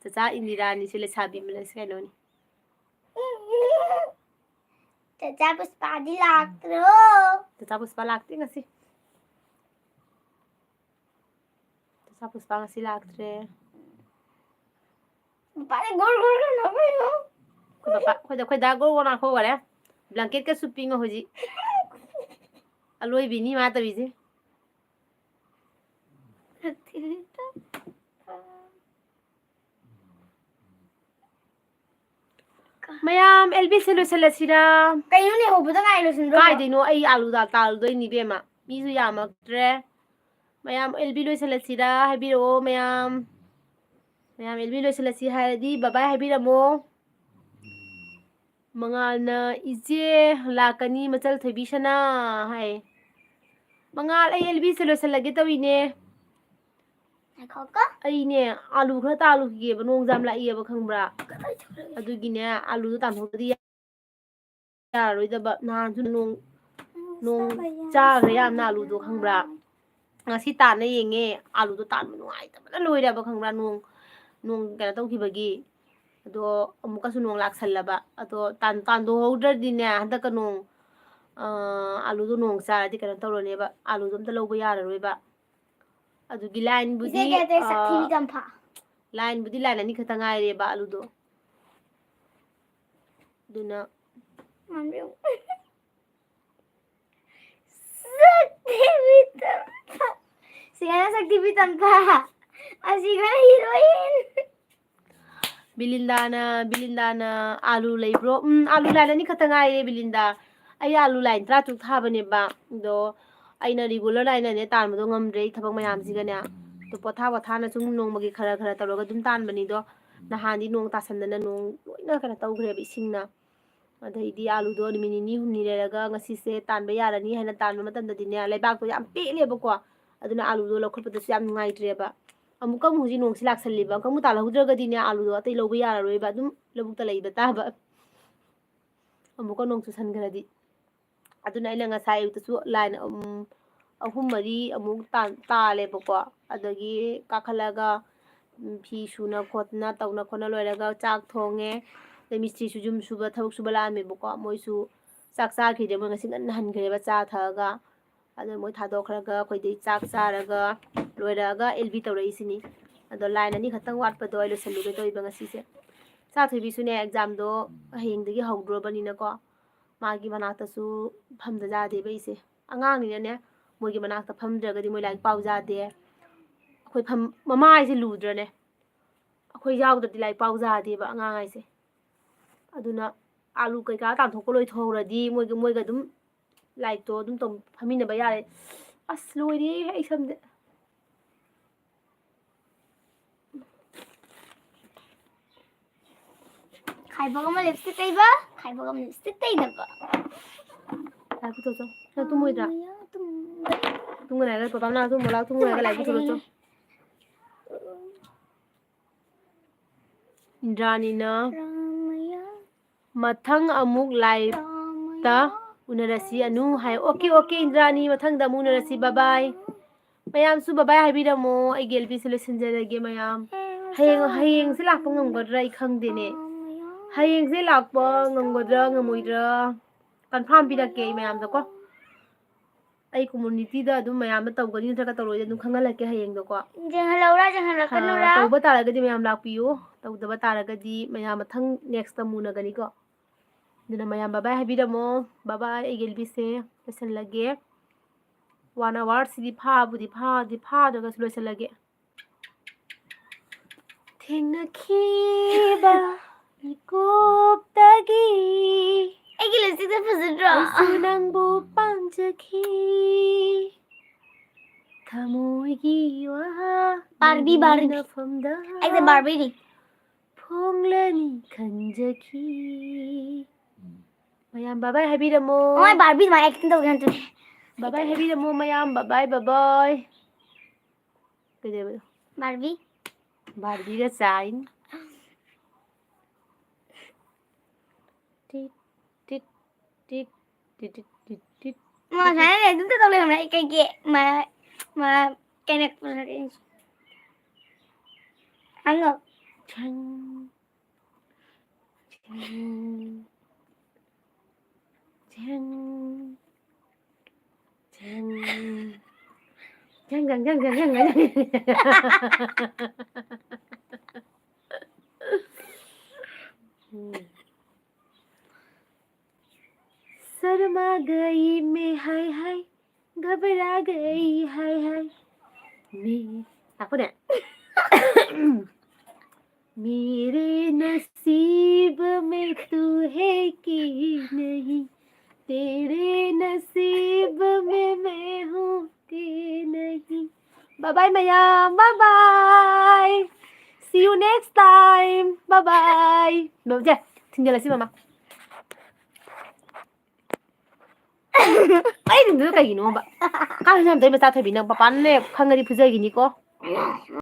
ꯆꯆꯥ ꯏꯟꯗꯤꯔꯥꯅꯤꯁꯦ ꯂꯩꯁꯥꯕꯤ ꯑꯃ ꯂꯩꯁꯦ ꯀꯩꯅꯣꯅꯤ꯫ ꯆꯆꯥ ꯄꯨꯁꯄꯥꯗꯤ ꯂꯥꯛꯇ꯭ꯔꯣ? ꯆꯆꯥ ꯄꯨꯁꯄꯥ ꯂꯥꯛꯇꯦ ꯉꯁꯤ꯫ ꯆꯆꯥ ꯄꯨꯁꯄꯥ ꯉꯁꯤ ꯂꯥꯛꯇ꯭ꯔꯦ꯫ ꯄꯥꯄꯥꯗꯤ ꯒꯣꯔ ꯒꯣꯔ ꯒꯣꯔ ꯅꯣꯛꯏꯉꯣ꯫ ꯑꯩꯈꯣꯏ ꯄꯥꯄꯥ, ꯑꯩꯈꯣꯏꯗ, ꯑꯩꯈꯣꯏ ꯗꯥ ꯒꯣꯔ ꯒꯣꯔ ꯅꯥꯈꯣꯛꯈꯔꯦ꯫ ꯕ꯭ꯂꯥꯡꯀꯦꯠꯀ ꯁꯨꯞꯄꯤꯉꯣ ꯍꯧꯖꯤꯛ꯫ ꯑꯂꯣꯏꯕꯤꯅꯤ ꯃꯥ ꯇꯧꯔꯤꯁꯦ꯫ ꯃꯌꯥꯝ, ꯑꯦꯜ ꯕꯤꯁꯦ ꯂꯣꯏꯁꯤꯜꯂꯁꯤꯔꯥ? ꯀꯩꯅꯣꯅꯦ, ꯍꯧꯕꯗ ꯉꯥꯏ ꯂꯣꯏꯁꯤꯟꯗ꯭ꯔꯣ? ꯀꯥꯏꯗꯩꯅꯣ? ꯑꯩ ꯑꯥꯂꯨ ꯗꯥꯜ ꯇꯥꯜꯂꯨꯗꯣꯏꯅꯤ, ꯏꯕꯦꯝꯃ꯫ ꯃꯤꯁꯨ ꯌꯥꯝꯃꯛꯇ꯭ꯔꯦ꯫ ꯃꯌꯥꯝ, ꯑꯦꯜ ꯕꯤ ꯂꯣꯏꯁꯤꯜꯂꯁꯤꯔꯥ? ꯍꯥꯏꯕꯤꯔꯛꯑꯣ, ꯃꯌꯥꯝ꯫ ꯃꯌꯥꯝ, ꯑꯦꯜ ꯕꯤ ꯂꯣꯏꯁꯤꯜꯂꯁꯤ ꯍꯥꯏꯔꯗꯤ, ꯕꯕꯥꯏ ꯍꯥꯏꯕꯤꯔꯝꯃꯣ꯫ ꯃꯉꯥꯜꯅ, "ꯏꯆꯦ, ꯂꯥꯛꯀꯅꯤ, ꯃꯆꯜ ꯊꯣꯏꯕꯤ ꯁꯅꯥ" ꯍꯥꯏ꯫ ꯃꯉꯥꯜ, ꯑꯩ ꯑꯦꯜ ꯕꯤꯁꯦ ꯂꯣꯏꯁꯤꯜꯂꯒꯦ ꯇꯧꯔꯤꯅꯦ꯫ ꯉꯥꯏꯈꯣꯀꯣ꯫ ꯑꯩꯅꯦ, ꯑꯥꯂꯨ ꯈꯔ ꯇꯥꯜꯂꯨꯈꯤꯒꯦꯕ, ꯅꯣꯡ ꯌꯥꯝ ꯂꯥꯛꯏꯌꯦꯕ, ꯈꯪꯕ꯭ꯔꯥ? ꯀꯗꯥꯏ ꯆꯠꯈ꯭ꯔꯒꯦ? ꯑꯗꯨꯒꯤꯅꯦ, ꯑꯥꯂꯨꯗꯣ ꯇꯥꯟꯊꯣꯛꯇꯗꯤ ꯌꯥꯔꯔꯣꯏꯗꯕ꯫ ꯅꯍꯥꯟꯁꯨ ꯅꯣꯡ, ꯅꯣꯡ ꯆꯥꯈ꯭ꯔꯦ ꯌꯥꯝꯅ ꯑꯥꯂꯨꯗꯣ, ꯈꯪꯕ꯭ꯔꯥ? ꯉꯁꯤ ꯇꯥꯟꯅ ꯌꯦꯡꯉꯦ, ꯑꯥꯂꯨꯗꯣ ꯇꯥꯟꯕ ꯅꯨꯡꯉꯥꯏꯇꯕꯅ ꯂꯣꯏꯔꯦꯕ, ꯈꯪꯕ꯭ꯔꯥ? ꯅꯣꯡ, ꯅꯣꯡ ꯀꯩꯅꯣ ꯇꯧꯈꯤꯕꯒꯤ꯫ ꯑꯗꯣ ꯑꯃꯨꯛꯀꯁꯨ ꯅꯣꯡ ꯂꯥꯛꯁꯜꯂꯕ꯫ ꯑꯗꯣ ꯇꯥꯟ-, ꯇꯥꯟꯗꯣꯛꯍꯧꯗ꯭ꯔꯗꯤꯅꯦ, ꯍꯟꯗꯛꯀ ꯅꯣꯡ, ꯑ, ꯑꯥꯂꯨꯗꯣ ꯅꯣꯡ ꯆꯥꯔꯗꯤ ꯀꯩꯅꯣ ꯇꯧꯔꯅꯦꯕ, ꯑꯥꯂꯨꯗꯣ ꯑꯝꯇ ꯂꯧꯕ ꯌꯥꯔꯔꯣꯏꯕ꯫ ꯑꯗꯨꯒꯤ ꯂꯥꯏꯟꯕꯨꯗꯤ, ꯏꯆꯦ ꯀꯩ ꯑꯇꯩ ꯁꯛ ꯑ, ꯊꯤꯕꯤꯗꯣ ꯑꯝꯐꯥ? ꯂꯥꯏꯟꯕꯨꯗꯤ ꯂꯥꯏꯟ ꯑꯅꯤꯈꯛꯇ ꯉꯥꯏꯔꯦꯕ ꯑꯥꯂꯨꯗꯣ꯫ ꯑꯗꯨꯅ ꯃꯥꯟꯕꯤꯌꯨ꯫ ꯁꯛꯊꯤꯕꯤ ꯇꯝꯐꯥ꯫ ꯁꯤꯒꯅ ꯁꯛꯊꯤꯕꯤ ꯇꯝꯐꯥ꯫ ꯑꯁꯤꯒꯅ ꯍꯤꯔꯣꯏꯟ꯫ ꯕꯤꯂꯤꯟꯗꯥꯅ, ꯕꯤꯂꯤꯟꯗꯥꯅ ꯑꯥꯂꯨ ꯂꯩꯕ꯭ꯔꯣ? ꯎꯝ, ꯑꯥꯂꯨ line ꯑꯅꯤ ꯈꯛꯇ ꯉꯥꯏꯔꯦ, ꯕꯤꯂꯤꯟꯗꯥ꯫ ꯑꯩ ꯑꯥꯂꯨ line ꯇꯔꯥ ꯇꯔꯨꯛ ꯊꯥꯕꯅꯦꯕ꯫ ꯑꯗꯣ ꯑꯩꯅ regular ꯅꯥꯏꯅꯅꯦ ꯇꯥꯟꯕꯗꯣ ꯉꯝꯗ꯭ꯔꯦ, ꯑꯩ ꯊꯕꯛ ꯃꯌꯥꯝꯁꯤꯒꯅꯦ꯫ ꯑꯗꯣ ꯄꯣꯊꯥ ꯄꯣꯊꯥꯅ ꯁꯨꯝ ꯅꯣꯡꯃꯒꯤ ꯈꯔ ꯈꯔ ꯇꯧꯔꯒ ꯑꯗꯨꯝ ꯇꯥꯟꯕꯅꯤꯗꯣ꯫ ꯅꯍꯥꯟꯗꯤ ꯅꯣꯡ ꯇꯥꯁꯟꯗꯅ ꯅꯣꯡ ꯂꯣꯏꯅ ꯀꯩꯅꯣ ꯇꯧꯈ꯭ꯔꯦꯕ, ꯏꯁꯤꯡꯅ꯫ ꯑꯗꯩꯗꯤ ꯑꯥꯂꯨꯗꯣ ꯅꯨꯃꯤꯠ ꯅꯤꯅꯤ ꯍꯨꯝꯅꯤ ꯂꯩꯔꯒ ꯉꯁꯤꯁꯦ ꯇꯥꯟꯕ ꯌꯥꯔꯅꯤ ꯍꯥꯏꯅ ꯇꯥꯟꯕ ꯃꯇꯝꯗꯗꯤꯅꯦ, ꯂꯩꯕꯥꯛꯇꯣ ꯌꯥꯝ ꯄꯦꯠꯂꯦꯕꯀꯣ꯫ ꯑꯗꯨꯅ ꯑꯥꯂꯨꯗꯣ ꯂꯧꯈꯠꯄꯗꯁꯨ ꯌꯥꯝ ꯅꯨꯡꯉꯥꯏꯇ꯭ꯔꯦꯕ꯫ ꯑꯃꯨꯛꯀ ꯑꯃꯨꯛ ꯍꯧꯖꯤꯛ ꯅꯣꯡꯁꯤ ꯂꯥꯛꯁꯜꯂꯤꯕ, ꯑꯃꯨꯛꯀ ꯑꯃꯨꯛ ꯇꯥꯜꯍꯧꯗ꯭ꯔꯒꯗꯤꯅꯦ, ꯑꯥꯂꯨꯗꯣ ꯑꯇꯩ ꯂꯧꯕ ꯌꯥꯔꯔꯣꯏꯕ, ꯑꯗꯨꯝ ꯂꯧꯕꯨꯛꯇ ꯂꯩꯕ ꯇꯥꯕ꯫ ꯑꯃꯨꯛꯀ ꯅꯣꯡ ꯆꯨꯁꯟꯈ꯭ꯔꯗꯤ꯫ ꯑꯗꯨꯅ ꯑꯩꯅ ꯉꯁꯥꯏ ꯑꯌꯨꯛꯇꯁꯨ line, ꯎꯝ, ꯑꯍꯨꯝ ꯃꯔꯤ ꯑꯃꯨꯛ ꯇꯥꯟ-, ꯇꯥꯜꯂꯦꯕꯀꯣ꯫ ꯑꯗꯒꯤ ꯀꯥꯈꯠꯂꯒ, ꯎꯝ, ꯐꯤ ꯁꯨꯅ ꯈꯣꯠꯅ ꯇꯧꯅ ꯈꯣꯠꯅ ꯂꯣꯏꯔꯒ ꯆꯥꯛ ꯊꯣꯡꯉꯦ꯫ ꯑꯗꯩ ꯃꯤꯁꯇ꯭ꯔꯤꯁꯨ, ꯌꯨꯝ ꯁꯨꯕ, ꯊꯕꯛ ꯁꯨꯕ ꯂꯥꯛꯑꯝꯃꯦꯕꯀꯣ꯫ ꯃꯣꯏꯁꯨ ꯆꯥꯛ ꯆꯥꯈꯤꯗꯦ, ꯃꯣꯏ ꯉꯁꯤ ꯉꯟꯅ ꯍꯟꯈ꯭ꯔꯦꯕ ꯆꯥ ꯊꯛꯑꯒ꯫ ꯑꯗꯨ ꯃꯣꯏ ꯊꯥꯗꯣꯛꯈ꯭ꯔꯒ ꯑꯩꯈꯣꯏꯗꯩ ꯆꯥꯛ ꯆꯥꯔꯒ ꯂꯣꯏꯔꯛꯑꯒ L B ꯇꯧꯔꯛꯏꯁꯤꯅꯤ꯫ ꯑꯗꯣ line ꯑꯅꯤ ꯈꯛꯇꯪ ꯋꯥꯠꯄꯗꯣ ꯑꯩ ꯂꯣꯏꯁꯜꯂꯨꯒꯦ ꯇꯧꯔꯤꯕ ꯉꯁꯤꯁꯦ꯫ ꯏꯆꯥ ꯊꯣꯏꯕꯤꯁꯨꯅꯦ, examꯗꯣ ꯍꯌꯦꯡꯗꯒꯤ ꯍꯧꯗ꯭ꯔꯣꯕꯅꯤꯅꯀꯣ, ꯃꯥꯒꯤ ꯃꯅꯥꯛꯇꯁꯨ ꯐꯝꯗ ꯌꯥꯗꯦꯕ ꯑꯩꯁꯦ꯫ ꯑꯉꯥꯡꯅꯤꯅꯅꯦ, ꯃꯣꯏꯒꯤ ꯃꯅꯥꯛꯇ ꯐꯝꯗ꯭ꯔꯒꯗꯤ ꯃꯣꯏ ꯂꯥꯏꯔꯤꯛ ꯄꯥꯎ ꯌꯥꯗꯦ꯫ ꯑꯩꯈꯣꯏ ꯐꯝ-, ꯃꯃꯥ ꯍꯥꯏꯁꯦ ꯂꯨꯗ꯭ꯔꯅꯦ? ꯑꯩꯈꯣꯏ ꯌꯥꯎꯗ꯭ꯔꯗꯤ ꯂꯥꯏꯔꯤꯛ ꯄꯥꯎ ꯌꯥꯗꯦꯕ ꯑꯉꯥꯡ ꯍꯥꯏꯁꯦ꯫ ꯑꯗꯨꯅ ꯑꯥꯂꯨ ꯀꯩꯀꯥ ꯇꯥꯟꯊꯣꯛꯄ ꯂꯣꯏꯊꯣꯛꯍꯧꯔꯗꯤ ꯃꯣꯏꯒ, ꯃꯣꯏꯒ ꯑꯗꯨꯝ ꯂꯥꯏꯔꯤꯛꯇꯣ ꯑꯗꯨꯝ ꯇꯧ-, ꯐꯝꯃꯤꯟꯅꯕ ꯌꯥꯔꯦ꯫ ꯑꯁ, ꯂꯣꯏꯔꯦꯍꯦ ꯑꯩ ꯁꯝꯁꯦ꯫ ꯈꯥꯏꯕꯣꯛ ꯑꯃ lipstick ꯇꯩꯕ, ꯈꯥꯏꯕꯣꯛ ꯑꯃ lipstick ꯇꯩꯗꯕ꯫ ꯂꯥꯏ ꯄꯨꯊꯣꯛꯆꯧ꯫ ꯅꯪ ꯇꯨꯝꯃꯣꯏꯗ꯭ꯔꯥ? ꯃꯌꯥ ꯇꯨꯝꯕ꯫ ꯇꯨꯝꯒꯅꯤ ꯍꯥꯏꯔꯒ ꯄꯄꯥ ꯃꯅꯥꯛ ꯇꯨꯝꯃꯣ ꯂꯥꯎ, ꯇꯨꯝꯒꯅꯤ ꯍꯥꯏꯔꯒ ꯂꯥꯏ ꯄꯨꯊꯣꯔꯛꯆꯧ꯫ ꯏꯟꯗ꯭ꯔꯥꯅꯤꯅ ꯔꯥꯃꯌꯥ꯫ ꯃꯊꯪ ꯑꯃꯨꯛ liveꯇ ꯔꯥꯃꯌꯥ꯫ ꯎꯅꯔꯁꯤ ꯑꯅꯨ ꯍꯥꯏ꯫ Okay, okay, ꯏꯟꯗ꯭ꯔꯥꯅꯤ, ꯃꯊꯪꯗ ꯑꯃꯨꯛ ꯎꯅꯔꯁꯤ꯫ Bye bye꯫ ꯃꯌꯥꯝꯁꯨ bye bye ꯍꯥꯏꯕꯤꯔꯝꯃꯣ꯫ ꯑꯩꯒꯤ L Bꯁꯦ ꯂꯣꯏꯁꯤꯟꯖꯔꯒꯦ ꯃꯌꯥꯝ꯫ ꯍꯌꯦꯡ, ꯍꯌꯦꯡꯁꯦ ꯂꯥꯛꯄ ꯉꯝꯒꯗ꯭ꯔꯥ ꯑꯩ ꯈꯪꯗꯦꯅꯦ꯫ ꯍꯌꯦꯡꯁꯦ ꯂꯥꯛꯄ ꯉꯝꯒꯗ꯭ꯔꯥ ꯉꯝꯃꯣꯏꯗ꯭ꯔꯥ confirm ꯄꯤꯔꯛꯀꯦ ꯑꯩ ꯃꯌꯥꯝꯗꯀꯣ꯫ ꯑꯩ communityꯗ ꯑꯗꯨꯝ ꯃꯌꯥꯝꯗ ꯇꯧꯒꯅꯤ ꯅꯠꯇ꯭ꯔꯒ ꯇꯧꯔꯣꯏꯗꯤ ꯑꯗꯨꯝ ꯈꯪꯍꯜꯂꯛꯀꯦ ꯍꯌꯦꯡꯗꯣꯀꯣ꯫ ꯌꯦꯡꯍꯜꯂꯧꯔꯥ, ꯌꯦꯡꯍꯜꯂꯛꯀꯅꯨꯔꯥ? ꯍꯥ, ꯇꯧꯕ ꯇꯥꯔꯒꯗꯤ ꯃꯌꯥꯝ ꯂꯥꯛꯄꯤꯌꯨ, ꯇꯧꯗꯕ ꯇꯥꯔꯒꯗꯤ ꯃꯌꯥꯝ ꯃꯊꯪ nextꯇ ꯑꯃꯨꯛ ꯎꯅꯒꯅꯤꯀꯣ꯫ ꯑꯗꯨꯅ ꯃꯌꯥꯝ bye bye ꯍꯥꯏꯕꯤꯔꯝꯃꯣ꯫ Bye bye, ꯑꯩꯒꯤ ꯑꯦꯜꯕꯤꯁꯦ ꯂꯣꯏꯁꯤꯜꯂꯒꯦ꯫ One hour ꯁꯤꯗꯤ ꯐꯥꯕꯨꯗꯤ ꯐꯥꯗꯤ ꯐꯥꯗ꯭ꯔꯒꯁꯨ ꯂꯣꯏꯁꯤꯜꯂꯒꯦ꯫ ꯊꯦꯡꯅꯈꯤꯕ ꯃꯤꯀꯨꯞꯇꯒꯤ ꯑꯩꯒꯤ ꯂꯤꯞꯁꯇꯤꯛꯁꯦ ꯐꯖꯗ꯭ꯔꯣ? ꯑꯩꯁꯨ ꯅꯪꯕꯨ ꯄꯥꯝꯖꯈꯤ꯫ ꯊꯃꯣꯏꯒꯤ ꯋꯥꯍ ꯕꯥꯔꯕꯤ, ꯕꯥꯔꯕꯤ꯫ ꯅꯐꯝꯗ ꯑꯩꯁꯦ ꯕꯥꯔꯕꯤꯅꯤ꯫ ꯐꯣꯡꯂꯅꯤ ꯈꯟꯖꯈꯤ꯫ ꯃꯌꯥꯝ bye bye ꯍꯥꯏꯕꯤꯔꯝꯃꯣ꯫ ꯍꯣꯏ, ꯕꯥꯔꯕꯤ ꯑꯗꯨꯃꯥꯏꯅ acting ꯇꯧꯒꯦ ꯅꯠꯇ꯭ꯔꯗꯤ꯫ Bye bye ꯍꯥꯏꯕꯤꯔꯝꯃꯣ ꯃꯌꯥꯝ, bye bye, bye bye꯫ ꯀꯩꯗꯧꯕ? ꯕꯥꯔꯕꯤ꯫ ꯕꯥꯔꯕꯤꯒ ꯆꯥꯏꯅꯤ꯫ ꯇꯤꯠ, ꯇꯤꯠ, ꯇꯤꯠ, ꯇꯤꯠ, ꯇꯤꯠ, ꯇꯤꯠ, ꯇꯤꯠ꯫ ꯃꯥ ꯁꯨꯃꯥꯏꯅ ꯑꯗꯨꯝ ꯇꯧ ꯂꯩꯔꯝꯃꯦ꯫ ꯑꯩ ꯀꯩꯒꯤ ꯃꯥ, ꯃꯥ ꯀꯩꯅꯣ ꯍꯪꯉꯣ꯫ ꯆꯪ꯫ ꯆꯦꯡ꯫ ꯆꯦꯡ꯫ ꯆꯦꯡ꯫ ꯆꯦꯡ, ꯆꯦꯡ, ꯆꯦꯡ, ꯆꯦꯡ, ꯆꯦꯡ, ꯆꯦꯡ꯫ ꯎꯝ꯫ शर्मा गई मैं हाय हाय, घबरा गई हाय हाय। मैं, ꯉꯥꯏꯈꯣꯅꯦ꯫ मेरे नसीब में तू है कि नहीं, तेरे नसीब में मैं हूँ कि नहीं। Bye bye ꯃꯌꯥꯝ, bye bye, see you next time, bye bye꯫ ꯂꯣꯏꯁꯦ, ꯊꯤꯡꯖꯤꯜꯂꯁꯤ ꯃꯃꯥ꯫ ꯑꯩ ꯊꯤꯡꯖꯤꯜꯂ ꯀꯩꯒꯤꯅꯣꯕ? ꯀꯥꯏꯗꯅꯣ ꯌꯥꯝ ꯇꯧꯏ ꯃꯆꯥ ꯊꯣꯏꯕꯤ, ꯅꯪ ꯄꯄꯥꯅꯅꯦ ꯈꯪꯉꯗꯤ ꯐꯨꯖꯈꯤꯅꯤꯀꯣ꯫